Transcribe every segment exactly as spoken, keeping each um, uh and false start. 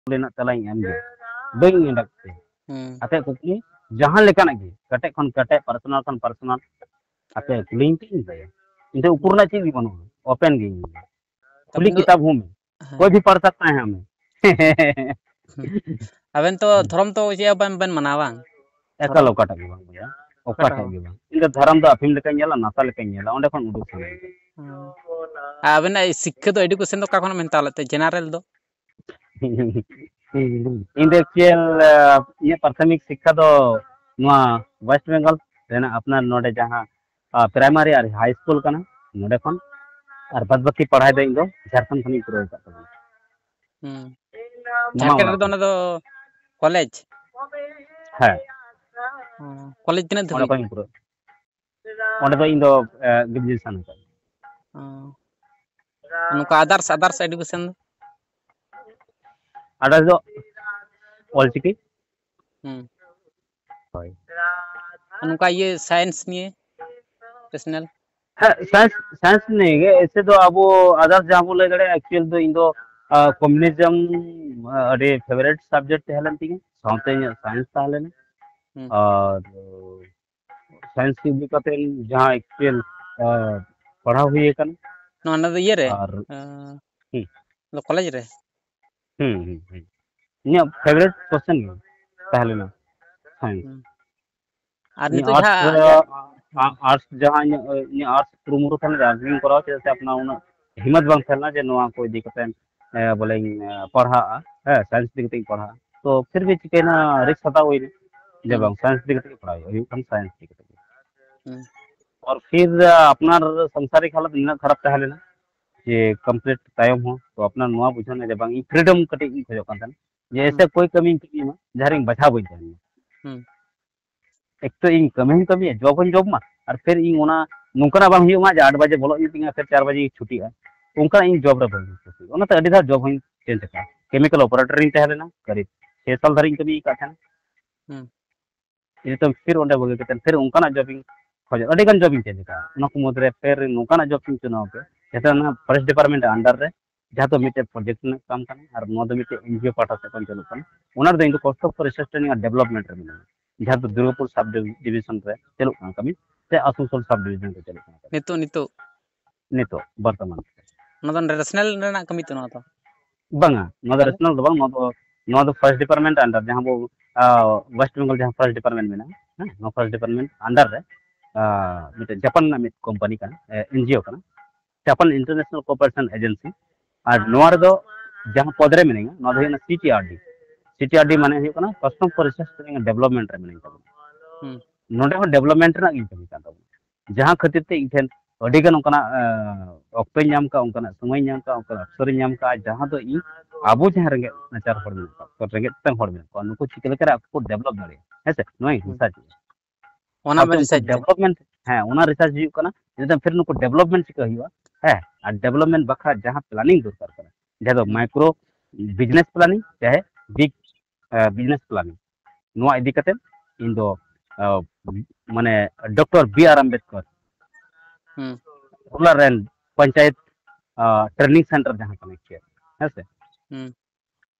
ᱨᱮᱱᱟᱜ ᱛᱮᱞᱟᱧ ᱮᱢ ᱜᱮᱭᱟ, ᱵᱟᱹᱧ ᱮᱸᱰᱟᱜ ᱛᱮ᱾ ᱦᱩᱸ᱾ ᱟᱯᱮᱭᱟᱜ ᱠᱩᱠᱞᱤ ᱡᱟᱦᱟᱸ ᱞᱮᱠᱟᱱᱟᱜ ᱜᱮ, ᱠᱟᱹᱴᱤᱡ ᱠᱷᱚᱱ ᱠᱟᱹᱴᱤᱡ, ᱯᱟᱨᱥᱚᱱᱟᱞ ᱠᱷᱚᱱ ᱯᱟᱨᱥᱚᱱᱟᱞ, ᱟᱯᱮ ᱠᱩᱞᱤᱧ ᱯᱮ, ᱤᱧ ᱞᱟᱹᱭᱟ᱾ ᱤᱧ ᱴᱷᱮᱱ ᱩᱠᱩᱨ ᱨᱮᱱᱟᱜ ᱪᱮᱫ ᱜᱮ ᱵᱟᱹᱱᱩᱜᱼᱟ, ᱳᱯᱮᱱ ᱜᱤᱧ ᱞᱟᱹᱭᱟ᱾ ᱠᱩᱞᱤ ᱟᱵᱮᱱ ᱫᱚ ᱠᱤᱛᱟᱵ ᱦᱚᱸ ᱢᱮ, ᱦᱮᱸ᱾ ᱠᱳᱭ ᱵᱷᱤ ᱯᱟᱲ ᱥᱟᱠᱛᱟ ᱦᱮ ᱦᱟᱢᱮ᱾ ᱟᱵᱮᱱ ᱛᱚ ᱦᱩᱸ᱾ ᱫᱷᱚᱨᱚᱢ ᱛᱚ ᱪᱮᱫ ᱦᱚᱸ ᱵᱟᱵᱮᱱ ᱢᱟᱱᱟᱣᱟ ᱵᱟᱝ? ᱮᱠᱟᱞ ᱫᱷᱚᱨᱚᱢ? ᱚᱠᱟᱴᱟᱜ ᱜᱮ ᱵᱟᱝ ᱵᱚᱭᱦᱟ, ᱚᱠᱟᱴᱟᱜ ᱚᱠᱟᱴᱟᱜ ᱦᱚᱸ? ᱜᱮ ᱵᱟᱝ᱾ ᱤᱧ ᱫᱚ ᱫᱷᱚᱨᱚᱢ ᱫᱚ ᱟᱯᱷᱤᱢ ᱞᱮᱠᱟᱧ ᱧᱮᱞᱟ, ᱱᱟᱥᱟ ᱞᱮᱠᱟᱧ ᱧᱮᱞᱟ, ᱚᱸᱰᱮ ᱠᱷᱚᱱ ᱩᱰᱩᱠ ᱥᱟᱱᱟᱧᱟ᱾ ᱦᱩᱸ᱾ ᱟᱨ ᱟᱵᱮᱱᱟᱜ ᱥᱤᱠᱠᱷᱟ ᱫᱚ, ᱮᱰᱩᱠᱮᱥᱚᱱ ᱫᱚ ᱚᱠᱟ ᱠᱷᱚᱱ ᱵᱮᱱ ᱦᱟᱛᱟᱣ ᱞᱮᱫ ᱛᱮ, ᱡᱮᱱᱟᱨᱮᱞ ᱫᱚ? ᱤᱧ ᱫᱚ ᱮᱠᱪᱩᱭᱮᱞ, ᱤᱧᱟᱹᱜ ᱯᱨᱟᱛᱷᱚᱢᱤᱠ ᱥᱤᱠᱠᱷᱟ ᱫᱚ ᱱᱚᱣᱟ ᱳᱭᱮᱥᱴ ᱵᱮᱝᱜᱚᱞ ᱨᱮᱱᱟᱜ ᱟᱯᱱᱟᱨ ᱱᱚᱰᱮ ᱡᱟᱦᱟᱸ, ᱟ, ᱯᱨᱟᱭᱢᱟᱨᱤ ᱟᱨ ᱦᱟᱭ ᱥᱠᱩᱞ ᱠᱟᱱᱟ, ᱱᱚᱰᱮ ᱠᱷᱚᱱ᱾ ᱟᱨ ᱵᱟᱫ ᱵᱟᱹᱠᱤ ᱯᱟᱲᱦᱟᱣ ᱫᱚ ᱤᱧ ᱫᱚ ᱡᱷᱟᱲᱠᱷᱚᱸᱰ ᱠᱷᱚᱱᱤᱧ ᱯᱩᱨᱟᱹᱣ ᱟᱠᱟᱫ ᱛᱟᱵᱚᱱᱟ᱾ ᱦᱩᱸ᱾ ᱢᱟᱢᱟ ᱡᱷᱟᱲᱠᱷᱚᱸᱰ ᱚᱲᱟᱜ ᱨᱮᱫᱚ ᱠᱷᱚᱱ᱾ ᱚᱱᱟ ᱫᱚ ᱠᱚᱞᱮᱡᱽ? ᱦᱮᱸ᱾ ᱚ, ᱠᱚᱞᱮᱡᱽ ᱛᱤᱱᱟᱹᱜ ᱚᱸᱰᱮ ᱫᱷᱟᱹᱵᱤᱡ? ᱠᱷᱚᱱᱤᱧ ᱯᱩᱨᱟᱹᱣ᱾ ᱚᱸᱰᱮ ᱫᱚ ᱤᱧ ᱫᱚ, ᱮ, ᱜᱨᱮᱡᱩᱭᱮᱥᱚᱱ ᱟᱠᱟᱫ᱾ ᱚ᱾ ᱱᱚᱝᱠᱟ others, others education ᱫᱚ? Others ᱫᱚ ᱚᱞᱪᱤᱠᱤ᱾ ᱦᱩᱸ᱾ ᱦᱳᱭ᱾ ᱟᱨ ᱱᱚᱝᱠᱟ ᱤᱭᱟᱹ science ᱱᱤᱭᱮ personal? ᱦᱮᱸ, science, science ᱱᱤᱭᱮ ᱜᱮ᱾ ᱮᱭᱥᱮ ᱫᱚ ᱟᱵᱚ others ᱡᱟᱦᱟᱸ ᱵᱚᱱ ᱞᱟᱹᱭ ᱫᱟᱲᱮᱭᱟᱜᱼᱟ, actual ᱫᱚ ᱤᱧ ᱫᱚ, ᱟ, communism, ᱟ, ᱟᱹᱰᱤ favourite subject ᱛᱟᱦᱮᱸ ᱞᱮᱱ ᱛᱤᱧᱟᱹ, ᱥᱟᱶᱛᱮ ᱤᱧᱟᱹᱜ science ᱛᱟᱦᱮᱸ ᱞᱮᱱᱟ᱾ ᱦᱩᱸ᱾ ᱟᱨ science ᱤᱫᱤ ᱠᱟᱛᱮ ᱡᱟᱦᱟᱸ actual, ᱟ, ᱯᱟᱲᱦᱟᱣ ᱦᱩᱭ ᱟᱠᱟᱱᱟ᱾ ᱱᱚᱣᱟ, ᱱᱚᱣᱟ ᱫᱚ ᱤᱭᱟᱹ ᱨᱮ? ᱟᱨ ᱟ, ᱦᱩᱸ᱾ ᱱᱚᱣᱟ ᱠᱚᱞᱮᱡᱽ ᱨᱮ? ᱦᱩᱸ, ᱦᱩᱸ, ᱦᱩᱸ᱾ ᱤᱧᱟᱹᱜ favourite question ᱜᱮ ᱛᱟᱦᱮᱸ ᱞᱮᱱᱟ science᱾ ᱦᱩᱸ᱾ ᱟᱨ ᱤᱧᱟᱹᱜ ᱱᱤᱛᱚᱜ arts ᱡᱟᱦᱟᱸ ᱨᱮ, ᱡᱟ-, ᱟ-, arts ᱡᱟᱦᱟᱸ ᱤᱧᱟᱹᱜ, ᱤᱧᱟᱹᱜ arts ᱠᱩᱨᱩᱢᱩᱴᱩ ᱛᱟᱦᱮᱸ ᱞᱮᱱᱟ, arts ᱜᱤᱧ ᱠᱚᱨᱟᱣᱟ, ᱪᱮᱫᱟᱜ ᱥᱮ ᱟᱯᱱᱟᱨ ᱩᱱᱟᱹᱜ ᱦᱤᱢᱢᱚᱛ ᱵᱟᱝ ᱛᱟᱦᱮᱸ ᱞᱮᱱᱟ ᱡᱮ ᱱᱚᱣᱟ ᱠᱚ ᱤᱫᱤ ᱠᱟᱛᱮ, ᱮ, ᱵᱚᱞᱮᱧ, ᱮ, ᱯᱟᱲᱦᱟᱜᱼᱟ, ᱦᱮᱸ, science ᱤᱫᱤ ᱠᱟᱛᱮᱧ ᱯᱟᱲᱦᱟᱜᱼᱟ᱾ ᱛᱚ ᱯᱷᱤᱨ ᱵᱷᱤ ᱪᱤᱠᱟᱹᱭᱮᱱᱟ, risk ᱦᱟᱛᱟᱣ ᱦᱩᱭᱱᱟ ᱡᱮ ᱦᱩᱸ᱾ ᱵᱟᱝ, science ᱤᱫᱤ ᱠᱟᱛᱮ ᱜᱮ ᱯᱟᱲᱦᱟᱣ ᱦᱩᱭᱩᱜᱼᱟ, ᱦᱩᱭᱩᱜ ᱠᱷᱟᱱ science ᱤᱫᱤ ᱠᱟᱛᱮ ᱜᱮ᱾ ᱦᱩᱸ᱾ ᱟᱨ ᱯᱷᱤᱨ ᱟᱯᱱᱟᱨ ᱥᱚᱝᱥᱟᱨᱤᱠ ᱦᱟᱞᱚᱛ ᱱᱤᱱᱟᱹᱜ ᱠᱷᱟᱨᱟᱯ ᱛᱟᱦᱮᱸ ᱞᱮᱱᱟ ᱡᱮ complete ᱛᱟᱭᱚᱢ ᱦᱚᱸ, ᱛᱚ ᱟᱯᱱᱟᱨ ᱱᱚᱣᱟ ᱵᱩᱡᱷᱟᱹᱣ ᱢᱮ ᱡᱮ ᱵᱟᱝ, ᱤᱧ freedom ᱠᱟᱹᱴᱤᱡ ᱤᱧ ᱠᱷᱚᱡᱚᱜ ᱠᱟᱱ ᱛᱟᱦᱮᱸᱱᱟ ᱡᱮ ᱮᱥᱮ ᱦᱩᱸ᱾ ᱠᱳᱭ ᱠᱟᱹᱢᱤᱧ ᱠᱟᱹᱢᱤᱭ ᱢᱟ, ᱡᱟᱦᱟᱸ ᱨᱤᱧ ᱵᱟᱪᱷᱟᱣ ᱵᱟᱹᱧ ᱛᱟᱦᱮᱸᱱ ᱢᱟ᱾ ᱦᱩᱸ᱾ ᱮᱠ ᱛᱚ ᱤᱧ ᱠᱟᱹᱢᱤ ᱦᱚᱸᱧ ᱠᱟᱹᱢᱤᱭᱟ, job ᱦᱚᱸᱧ job ᱢᱟ, ᱟᱨ ᱯᱷᱤᱨ ᱤᱧ ᱚᱱᱟ ᱱᱚᱝᱠᱟᱱᱟᱜ ᱵᱟᱝ ᱦᱩᱭᱩᱜ ᱢᱟ ᱡᱮ ᱟᱴ ᱵᱟᱡᱮ ᱵᱚᱞᱚᱜ ᱦᱩᱭᱩᱜ ᱛᱤᱧᱟ, ᱯᱷᱤᱨ ᱪᱟᱨ ᱵᱟᱡᱮ ᱪᱷᱩᱴᱤᱜᱼᱟ, ᱚᱱᱠᱟᱱᱟᱜ ᱤᱧ job ᱨᱮ ᱵᱟᱹᱧ ᱠᱩᱥᱤᱭᱟᱜᱼᱟ᱾ ᱚᱱᱟᱛᱮ ᱟᱹᱰᱤ ᱫᱷᱟᱣ job ᱦᱚᱸᱧ change ᱟᱠᱟᱫᱼᱟ᱾ Chemical operator ᱤᱧ ᱛᱟᱦᱮᱸ ᱞᱮᱱᱟ, ᱠᱟᱹᱨᱤᱵ ᱪᱷᱮ ᱥᱟᱞ ᱫᱷᱟᱹᱨᱤᱡ ᱤᱧ ᱠᱟᱹᱢᱤ ᱟᱠᱟᱫ ᱛᱟᱦᱮᱸᱱᱟ᱾ ᱦᱩᱸ᱾ ᱱᱤᱛᱚᱝ ᱯᱷᱤᱨ ᱚᱸᱰᱮ ᱵᱟᱹᱜᱤ ᱠᱟᱛᱮ ᱯᱷᱤᱨ ᱚᱱᱠᱟᱱᱟᱜ job ᱤᱧ ᱠᱷᱚᱡᱚᱜ, ᱟᱹᱰᱤ ᱜᱟᱱ job ᱤᱧ change ᱟᱠᱟᱫᱼᱟ᱾ ᱚᱱᱟ ᱠᱚ ᱢᱩᱫᱽᱨᱮ ᱯᱷᱤᱨ ᱱᱚᱝᱠᱟᱱᱟᱜ job ᱤᱧ ᱪᱩᱱᱟᱣ ᱠᱮᱫ, ᱡᱟᱛᱮ ᱚᱱᱟ forest department under ᱨᱮ ᱡᱟᱦᱟᱸ ᱫᱚ ᱢᱤᱫᱴᱮᱱ ᱯᱨᱚᱡᱮᱠᱴ ᱨᱮᱱᱟᱜ ᱠᱟᱢ ᱠᱟᱱᱟ, ᱟᱨ ᱱᱚᱣᱟ ᱫᱚ ᱢᱤᱫᱴᱮᱱ ᱮᱱᱡᱤᱳ ᱯᱟᱦᱴᱟ ᱥᱮᱫ ᱠᱷᱚᱱ ᱪᱟᱹᱞᱩᱜ ᱠᱟᱱᱟ᱾ ᱚᱱᱟ ᱨᱮᱫᱚ ᱤᱧ ᱫᱚ ᱠᱚᱥᱴ ᱚᱯᱷ ᱨᱤᱥᱟᱨᱪ ᱴᱨᱮᱱᱤᱝ ᱟᱨ ᱰᱮᱵᱷᱞᱚᱯᱢᱮᱱᱴ ᱨᱮ ᱢᱤᱱᱟᱹᱧᱟ, ᱡᱟᱦᱟᱸ ᱫᱚ ᱫᱩᱨᱜᱟᱯᱩᱨ ᱥᱟᱵ ᱰᱤᱵᱷᱤᱡᱚᱱ ᱨᱮ ᱪᱟᱹᱞᱩᱜ ᱠᱟᱱᱟ ᱠᱟᱹᱢᱤ, ᱥᱮ ᱟᱥᱟᱱᱥᱳᱞ ᱥᱟᱵ ᱰᱤᱵᱷᱤᱡᱚᱱ ᱨᱮ ᱪᱟᱹᱞᱩᱜ ᱠᱟᱱᱟ ᱠᱟᱹᱢᱤ᱾ ᱱᱤᱛᱚᱜ ᱱᱤᱛᱚᱜ ᱱᱤᱛᱚᱜ ᱵᱚᱨᱛᱚᱢᱟᱱ ᱚᱱᱟ ᱫᱚ ᱨᱮᱥᱱᱟᱞ ᱨᱮᱱᱟᱜ ᱠᱟᱹᱢᱤ ᱛᱚ ᱱᱚᱣᱟ ᱫᱚ? ᱵᱟᱝᱟ, ᱱᱚᱣᱟ ᱫᱚ ᱛᱟᱦᱞᱮ? ᱨᱮᱥᱱᱟᱞ ᱫᱚ ᱵᱟᱝ, ᱱᱚᱣᱟ ᱫᱚ ᱱᱚᱣᱟ ᱫᱚ ᱯᱷᱚᱨᱮᱥᱴ ᱰᱤᱯᱟᱨᱴᱢᱮᱱᱴ ᱟᱱᱰᱟᱨ, ᱡᱟᱦᱟᱸ ᱵᱚ ᱣᱮᱥᱴ ᱵᱮᱝᱜᱚᱞ ᱡᱟᱦᱟᱸ ᱯᱷᱚᱨᱮᱥᱴ ᱰᱤᱯᱟᱨᱴᱢᱮᱱᱴ ᱢᱮᱱᱟᱜᱼᱟ, ᱦᱮᱸ, ᱱᱚᱣᱟ ᱯᱷᱚᱨᱮᱥᱴ ᱰᱤᱯᱟᱨᱴᱢᱮᱱᱴ ᱟᱱᱰᱟᱨ ᱨᱮ ᱟᱨ, ᱢᱤᱫᱴᱮᱱ ᱡᱟᱯᱟᱱ ᱨᱮᱱᱟᱜ ᱢᱤᱫ ᱠᱳᱢᱯᱟᱱᱤ ᱠᱟᱱᱟ, ᱮᱱᱡᱤᱳ ᱠᱟᱱᱟ, ᱡᱟᱯᱟᱱ ᱤᱱᱴᱟᱨᱱᱮᱥᱱᱟᱞ ᱠᱳᱯᱟᱨᱮᱥᱚᱱ ᱮᱡᱮᱱᱥᱤ᱾ ᱟᱨ ᱱᱚᱣᱟ ᱨᱮᱫᱚ ᱡᱟᱦᱟᱸ ᱯᱚᱫ ᱨᱮ ᱢᱤᱱᱟᱹᱧᱟ, ᱱᱚᱣᱟ ᱫᱚ ᱦᱩᱭᱩᱜ ᱠᱟᱱᱟ ᱥᱤᱴᱤᱟᱨᱰᱤ᱾ ᱥᱤᱴᱤᱟᱨᱰᱤ ᱢᱟᱱᱮ ᱦᱩᱭᱩᱜ ᱠᱟᱱᱟ custom for research training development ᱨᱮ ᱢᱤᱱᱟᱹᱧ ᱛᱟᱵᱚᱱᱟ᱾ ᱦᱩᱸ᱾ ᱱᱚᱰᱮ ᱦᱚᱸ ᱰᱮᱵᱷᱞᱚᱯᱢᱮᱱᱴ ᱨᱮᱱᱟᱜ ᱜᱤᱧ ᱠᱟᱹᱢᱤ ᱠᱟᱱ ᱛᱟᱵᱚᱱᱟ, ᱡᱟᱦᱟᱸ ᱠᱷᱟᱹᱛᱤᱨ ᱛᱮ ᱤᱧ ᱴᱷᱮᱱ ᱟᱹᱰᱤ ᱜᱟᱱ ᱚᱱᱠᱟᱱᱟᱜ ᱚᱠᱛᱚᱧ ᱧᱟᱢ ᱠᱟᱜᱼᱟ, ᱚᱱᱠᱟᱱᱟᱜ ᱥᱚᱢᱚᱭᱤᱧ ᱧᱟᱢ ᱠᱟᱜᱼᱟ, ᱚᱱᱠᱟᱱᱟᱜ ᱚᱯᱥᱚᱨᱤᱧ ᱧᱟᱢ ᱠᱟᱜᱼᱟ, ᱡᱟᱦᱟᱸ ᱫᱚ ᱤᱧ ᱟᱵᱚ ᱡᱟᱦᱟᱸ ᱨᱮᱸᱜᱮᱡ ᱱᱟᱪᱟᱨ ᱦᱚᱲ ᱢᱮᱱᱟᱜ ᱠᱟᱜ ᱠᱚᱣᱟ, ᱨᱮᱸᱜᱮᱡ ᱛᱮᱛᱟᱝ ᱦᱚᱲ ᱢᱮᱱᱟᱜ ᱠᱚᱣᱟ, ᱱᱩᱠᱩ ᱪᱤᱠᱟᱹ ᱞᱮᱠᱟᱨᱮ ᱟᱠᱚ ᱠᱚ ᱰᱮᱵᱷᱞᱚᱯ ᱫᱟᱲᱮᱭᱟᱜᱼᱟ, ᱦᱮᱸ ᱥᱮ? ᱱᱚᱣᱟᱧ ᱦᱩᱸ᱾ ᱨᱤᱥᱟᱨᱪ ᱮᱫᱟ᱾ ᱚᱱᱟ ᱟᱫᱚ ᱵᱮᱱ ᱩᱱᱠᱩ ᱨᱤᱥᱟᱨᱪ ᱮᱫᱟ? ᱰᱮᱵᱷᱞᱚᱯᱢᱮᱱᱴ, ᱦᱮᱸ, ᱚᱱᱟ ᱨᱤᱥᱟᱨᱪ ᱦᱩᱭᱩᱜ ᱠᱟᱱᱟ᱾ ᱤᱱᱟᱹ ᱛᱟᱭᱚᱢ ᱯᱷᱤᱨ ᱱᱩᱠᱩ ᱰᱮᱵᱷᱞᱚᱯᱢᱮᱱᱴ ᱪᱤᱠᱟᱹ ᱦᱩᱭᱩᱜᱼᱟ, ᱦᱮᱸ, ᱟᱨ ᱰᱮᱵᱷᱞᱚᱯᱢᱮᱱᱴ ᱵᱟᱠᱷᱨᱟ ᱡᱟᱦᱟᱸ ᱯᱞᱟᱱᱤᱝ ᱫᱚᱨᱠᱟᱨ ᱠᱟᱱᱟ, ᱡᱟᱦᱟᱸ ᱫᱚ ᱦᱩᱸ᱾ ᱢᱟᱭᱠᱨᱳ ᱵᱤᱡᱽᱱᱮᱥ ᱯᱞᱟᱱᱤᱝ ᱪᱟᱦᱮ ᱵᱤᱜᱽ ᱵᱤᱡᱽᱱᱮᱥ ᱯᱞᱟᱱᱤᱝ, ᱱᱚᱣᱟ ᱤᱫᱤ ᱠᱟᱛᱮ ᱤᱧ ᱫᱚ ᱟᱸ, ᱢᱟᱱᱮ ᱰᱚᱠᱴᱚᱨ ᱵᱤ ᱟᱨ ᱟᱢᱵᱮᱫᱠᱚᱨ ᱦᱩᱸ᱾ ᱨᱩᱨᱟᱞ ᱨᱮᱱ ᱯᱚᱧᱪᱟᱭᱮᱛ ᱴᱨᱮᱱᱤᱝ ᱥᱮᱱᱴᱟᱨ ᱡᱟᱦᱟᱸ ᱠᱟᱱᱟ, ᱦᱮᱸ ᱥᱮ, ᱦᱩᱸ᱾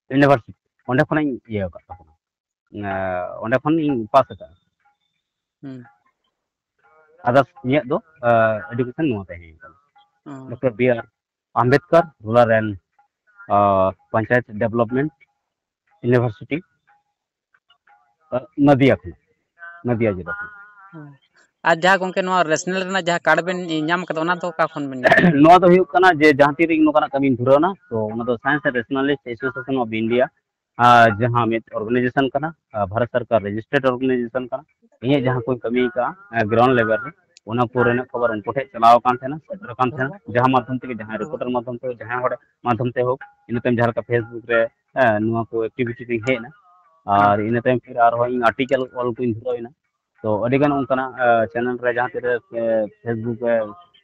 ᱤᱭᱩᱱᱤᱵᱷᱟᱨᱥᱤᱴᱤ, ᱚᱸᱰᱮ ᱠᱷᱚᱱᱟᱜ ᱤᱧ ᱤᱭᱟᱹ ᱟᱠᱟᱫ ᱛᱟᱵᱚᱱᱟ, ᱟᱸ, ᱚᱸᱰᱮ ᱠᱷᱚᱱ ᱤᱧ ᱯᱟᱥ ᱟᱠᱟᱫᱼᱟ᱾ ᱦᱩᱸ᱾ ᱟᱫᱟᱨᱥ ᱤᱧᱟᱹᱜ ᱫᱚ ᱮᱰᱩᱠᱮᱥᱚᱱ ᱱᱚᱣᱟ ᱛᱟᱦᱮᱸ ᱠᱟᱱᱟ, ᱚ᱾ Doctor B R Ambedkar rural ᱨᱮᱱ ᱯᱚᱧᱪᱟᱭᱮᱛ ᱰᱮᱵᱷᱞᱚᱯᱢᱮᱱᱴ ᱤᱭᱩᱱᱤᱵᱷᱟᱨᱥᱤᱴᱤ, ᱱᱚᱫᱤᱭᱟ ᱠᱷᱚᱱᱟᱜ, ᱱᱚᱫᱤᱭᱟ ᱡᱮᱞᱟ ᱠᱷᱚᱱᱟᱜ᱾ ᱚ᱾ ᱟᱨ ᱡᱟᱦᱟᱸ ᱜᱚᱝᱠᱮ ᱱᱚᱣᱟ ᱨᱮᱥᱱᱟᱞ ᱨᱮᱱᱟᱜ ᱡᱟᱦᱟᱸ ᱠᱟᱨᱰ ᱵᱮᱱ ᱧᱟᱢ ᱠᱟᱫᱟ, ᱚᱱᱟ ᱫᱚ ᱚᱠᱟ ᱠᱷᱚᱱ ᱵᱮᱱ ᱧᱟᱢ ᱠᱟᱫᱟ? ᱱᱚᱣᱟ ᱫᱚ ᱦᱩᱭᱩᱜ ᱠᱟᱱᱟ ᱡᱮ ᱡᱟᱦᱟᱸ ᱛᱤᱨᱮ ᱤᱧ ᱱᱚᱝᱠᱟᱱᱟᱜ ᱠᱟᱹᱢᱤᱧ ᱫᱷᱩᱨᱟᱹᱣ ᱮᱱᱟ, ᱛᱚ ᱚᱱᱟ ᱫᱚ Science and Rationalist Association of India, ᱟᱨ ᱡᱟᱦᱟᱸ ᱢᱤᱫ ᱚᱨᱜᱟᱱᱟᱭᱡᱮᱥᱚᱱ ᱠᱟᱱᱟ, ᱟᱨ ᱵᱷᱟᱨᱚᱛ ᱥᱚᱨᱠᱟᱨ ᱨᱮᱡᱤᱥᱴᱟᱨᱰ ᱚᱨᱜᱟᱱᱟᱭᱡᱮᱥᱚᱱ ᱠᱟᱱᱟ᱾ ᱤᱧᱟᱹᱜ ᱡᱟᱦᱟᱸ ᱠᱚᱧ ᱠᱟᱹᱢᱤ ᱟᱠᱟᱫᱼᱟ ᱜᱨᱟᱣᱩᱱᱰ ᱞᱮᱵᱮᱞ ᱨᱮ, ᱚᱱᱟ ᱠᱚ ᱨᱮᱱᱟᱜ ᱠᱷᱚᱵᱚᱨ ᱩᱱᱠᱩ ᱴᱷᱮᱱ ᱪᱟᱞᱟᱣ ᱟᱠᱟᱱ ᱛᱟᱦᱮᱱᱟ, ᱥᱮᱴᱮᱨ ᱟᱠᱟᱱ ᱛᱟᱦᱮᱱᱟ, ᱡᱟᱦᱟᱸ ᱢᱟᱫᱽᱫᱷᱚᱢ ᱛᱮᱜᱮ, ᱡᱟᱦᱟᱸᱭ ᱨᱤᱯᱳᱨᱴᱟᱨ ᱢᱟᱫᱽᱫᱷᱚᱢ ᱛᱮ, ᱡᱟᱦᱟᱸᱭ ᱦᱚᱲ ᱢᱟᱫᱽᱫᱷᱚᱢ ᱛᱮ ᱦᱳᱠ, ᱤᱱᱟᱹ ᱛᱟᱭᱚᱢ ᱡᱟᱦᱟᱸ ᱞᱮᱠᱟ ᱯᱷᱮᱥᱵᱩᱠ ᱨᱮ, ᱦᱮᱸ, ᱱᱚᱣᱟ ᱠᱚ ᱮᱠᱴᱤᱵᱷᱤᱴᱤ ᱨᱤᱧ ᱦᱮᱡ ᱮᱱᱟ᱾ ᱟᱨ ᱤᱱᱟᱹ ᱛᱟᱭᱚᱢ ᱯᱷᱤᱨ ᱟᱨᱦᱚᱸ ᱤᱧ ᱟᱨᱴᱤᱠᱮᱞ ᱚᱞ ᱠᱚᱧ ᱫᱷᱩᱨᱟᱹᱣ ᱮᱱᱟ᱾ ᱛᱚ ᱟᱹᱰᱤ ᱜᱟᱱ ᱚᱱᱠᱟᱱᱟᱜ ᱪᱮᱱᱮᱞ ᱨᱮ ᱡᱟᱦᱟᱸ ᱛᱤᱨᱮ ᱯᱷᱮᱥᱵᱩᱠ ᱨᱮ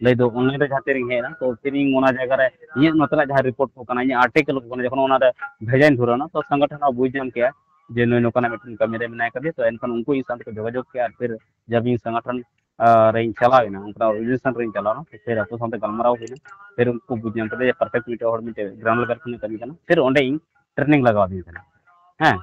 ᱞᱟᱹᱭ ᱫᱚ ᱚᱱᱞᱟᱭᱤᱱ ᱨᱮ ᱡᱟᱦᱟᱸ ᱛᱤᱨᱤᱧ ᱦᱮᱡ ᱮᱱᱟ, ᱛᱚ ᱯᱷᱤᱨ ᱤᱧ ᱚᱱᱟ ᱡᱟᱭᱜᱟ ᱨᱮ ᱤᱧᱟᱹᱜ ᱱᱚᱛᱮᱱᱟᱜ ᱡᱟᱦᱟᱸ ᱨᱤᱯᱳᱨᱴ ᱠᱚ ᱠᱟᱱᱟ, ᱤᱧᱟᱹᱜ ᱟᱨᱴᱤᱠᱮᱞ ᱠᱚ ᱠᱟᱱᱟ, ᱡᱚᱠᱷᱚᱱ ᱚᱱᱟ ᱨᱮ ᱵᱷᱮᱡᱟᱧ ᱫᱷᱩᱨᱟᱹᱣ ᱮᱱᱟ, ᱛᱚ ᱥᱚᱝᱜᱚᱴᱷᱚᱱ ᱦᱚᱸ ᱵᱩᱡᱽ ᱧᱟᱢ ᱠᱮᱜᱼᱟ ᱡᱮ ᱱᱩᱭ ᱱᱚᱝᱠᱟᱱᱟᱜ ᱢᱤᱫᱴᱮᱱ ᱠᱟᱹᱢᱤ ᱨᱮ ᱢᱮᱱᱟᱭ ᱠᱟᱫᱮᱭᱟ᱾ ᱛᱚ ᱮᱱᱠᱷᱟᱱ ᱩᱱᱠᱩ ᱤᱧ ᱥᱟᱶ ᱛᱮᱠᱚ ᱡᱳᱜᱟᱡᱳᱜᱽ ᱠᱮᱜᱼᱟ, ᱟᱨ ᱯᱷᱤᱨ ᱡᱟᱵ ᱤᱧ ᱥᱚᱝᱜᱚᱴᱷᱚᱱ ᱨᱮᱧ ᱪᱟᱞᱟᱣ ᱮᱱᱟ, ᱚᱱᱠᱟᱱᱟᱜ ᱚᱨᱜᱟᱱᱟᱭᱡᱮᱥᱚᱱ ᱨᱮᱧ ᱪᱟᱞᱟᱣ ᱮᱱᱟ, ᱯᱷᱤᱨ ᱟᱠᱚ ᱥᱟᱶᱛᱮ ᱜᱟᱞᱢᱟᱨᱟᱣ ᱦᱩᱭᱱᱟ᱾ ᱯᱷᱤᱨ ᱩᱱᱠᱩ ᱵᱩᱡᱽ ᱧᱟᱢ ᱠᱮᱫᱟ ᱡᱮ ᱯᱟᱨᱯᱷᱮᱠᱴ ᱢᱤᱫᱴᱮᱱ ᱦᱚᱲ ᱢᱤᱫᱴᱮᱱ ᱜᱨᱟᱣᱩᱱᱰ ᱞᱮᱵᱮᱞ ᱠᱷᱚᱱᱮ ᱠᱟᱹᱢᱤ ᱠᱟᱱᱟ᱾ ᱯᱷᱤᱨ ᱚᱸᱰᱮ ᱤᱧ ᱴᱨᱮᱱᱤᱝ ᱞᱟᱜᱟᱣ ᱟᱹᱫᱤᱧ ᱛᱟᱦᱮᱱᱟ᱾ ᱦᱮᱸ,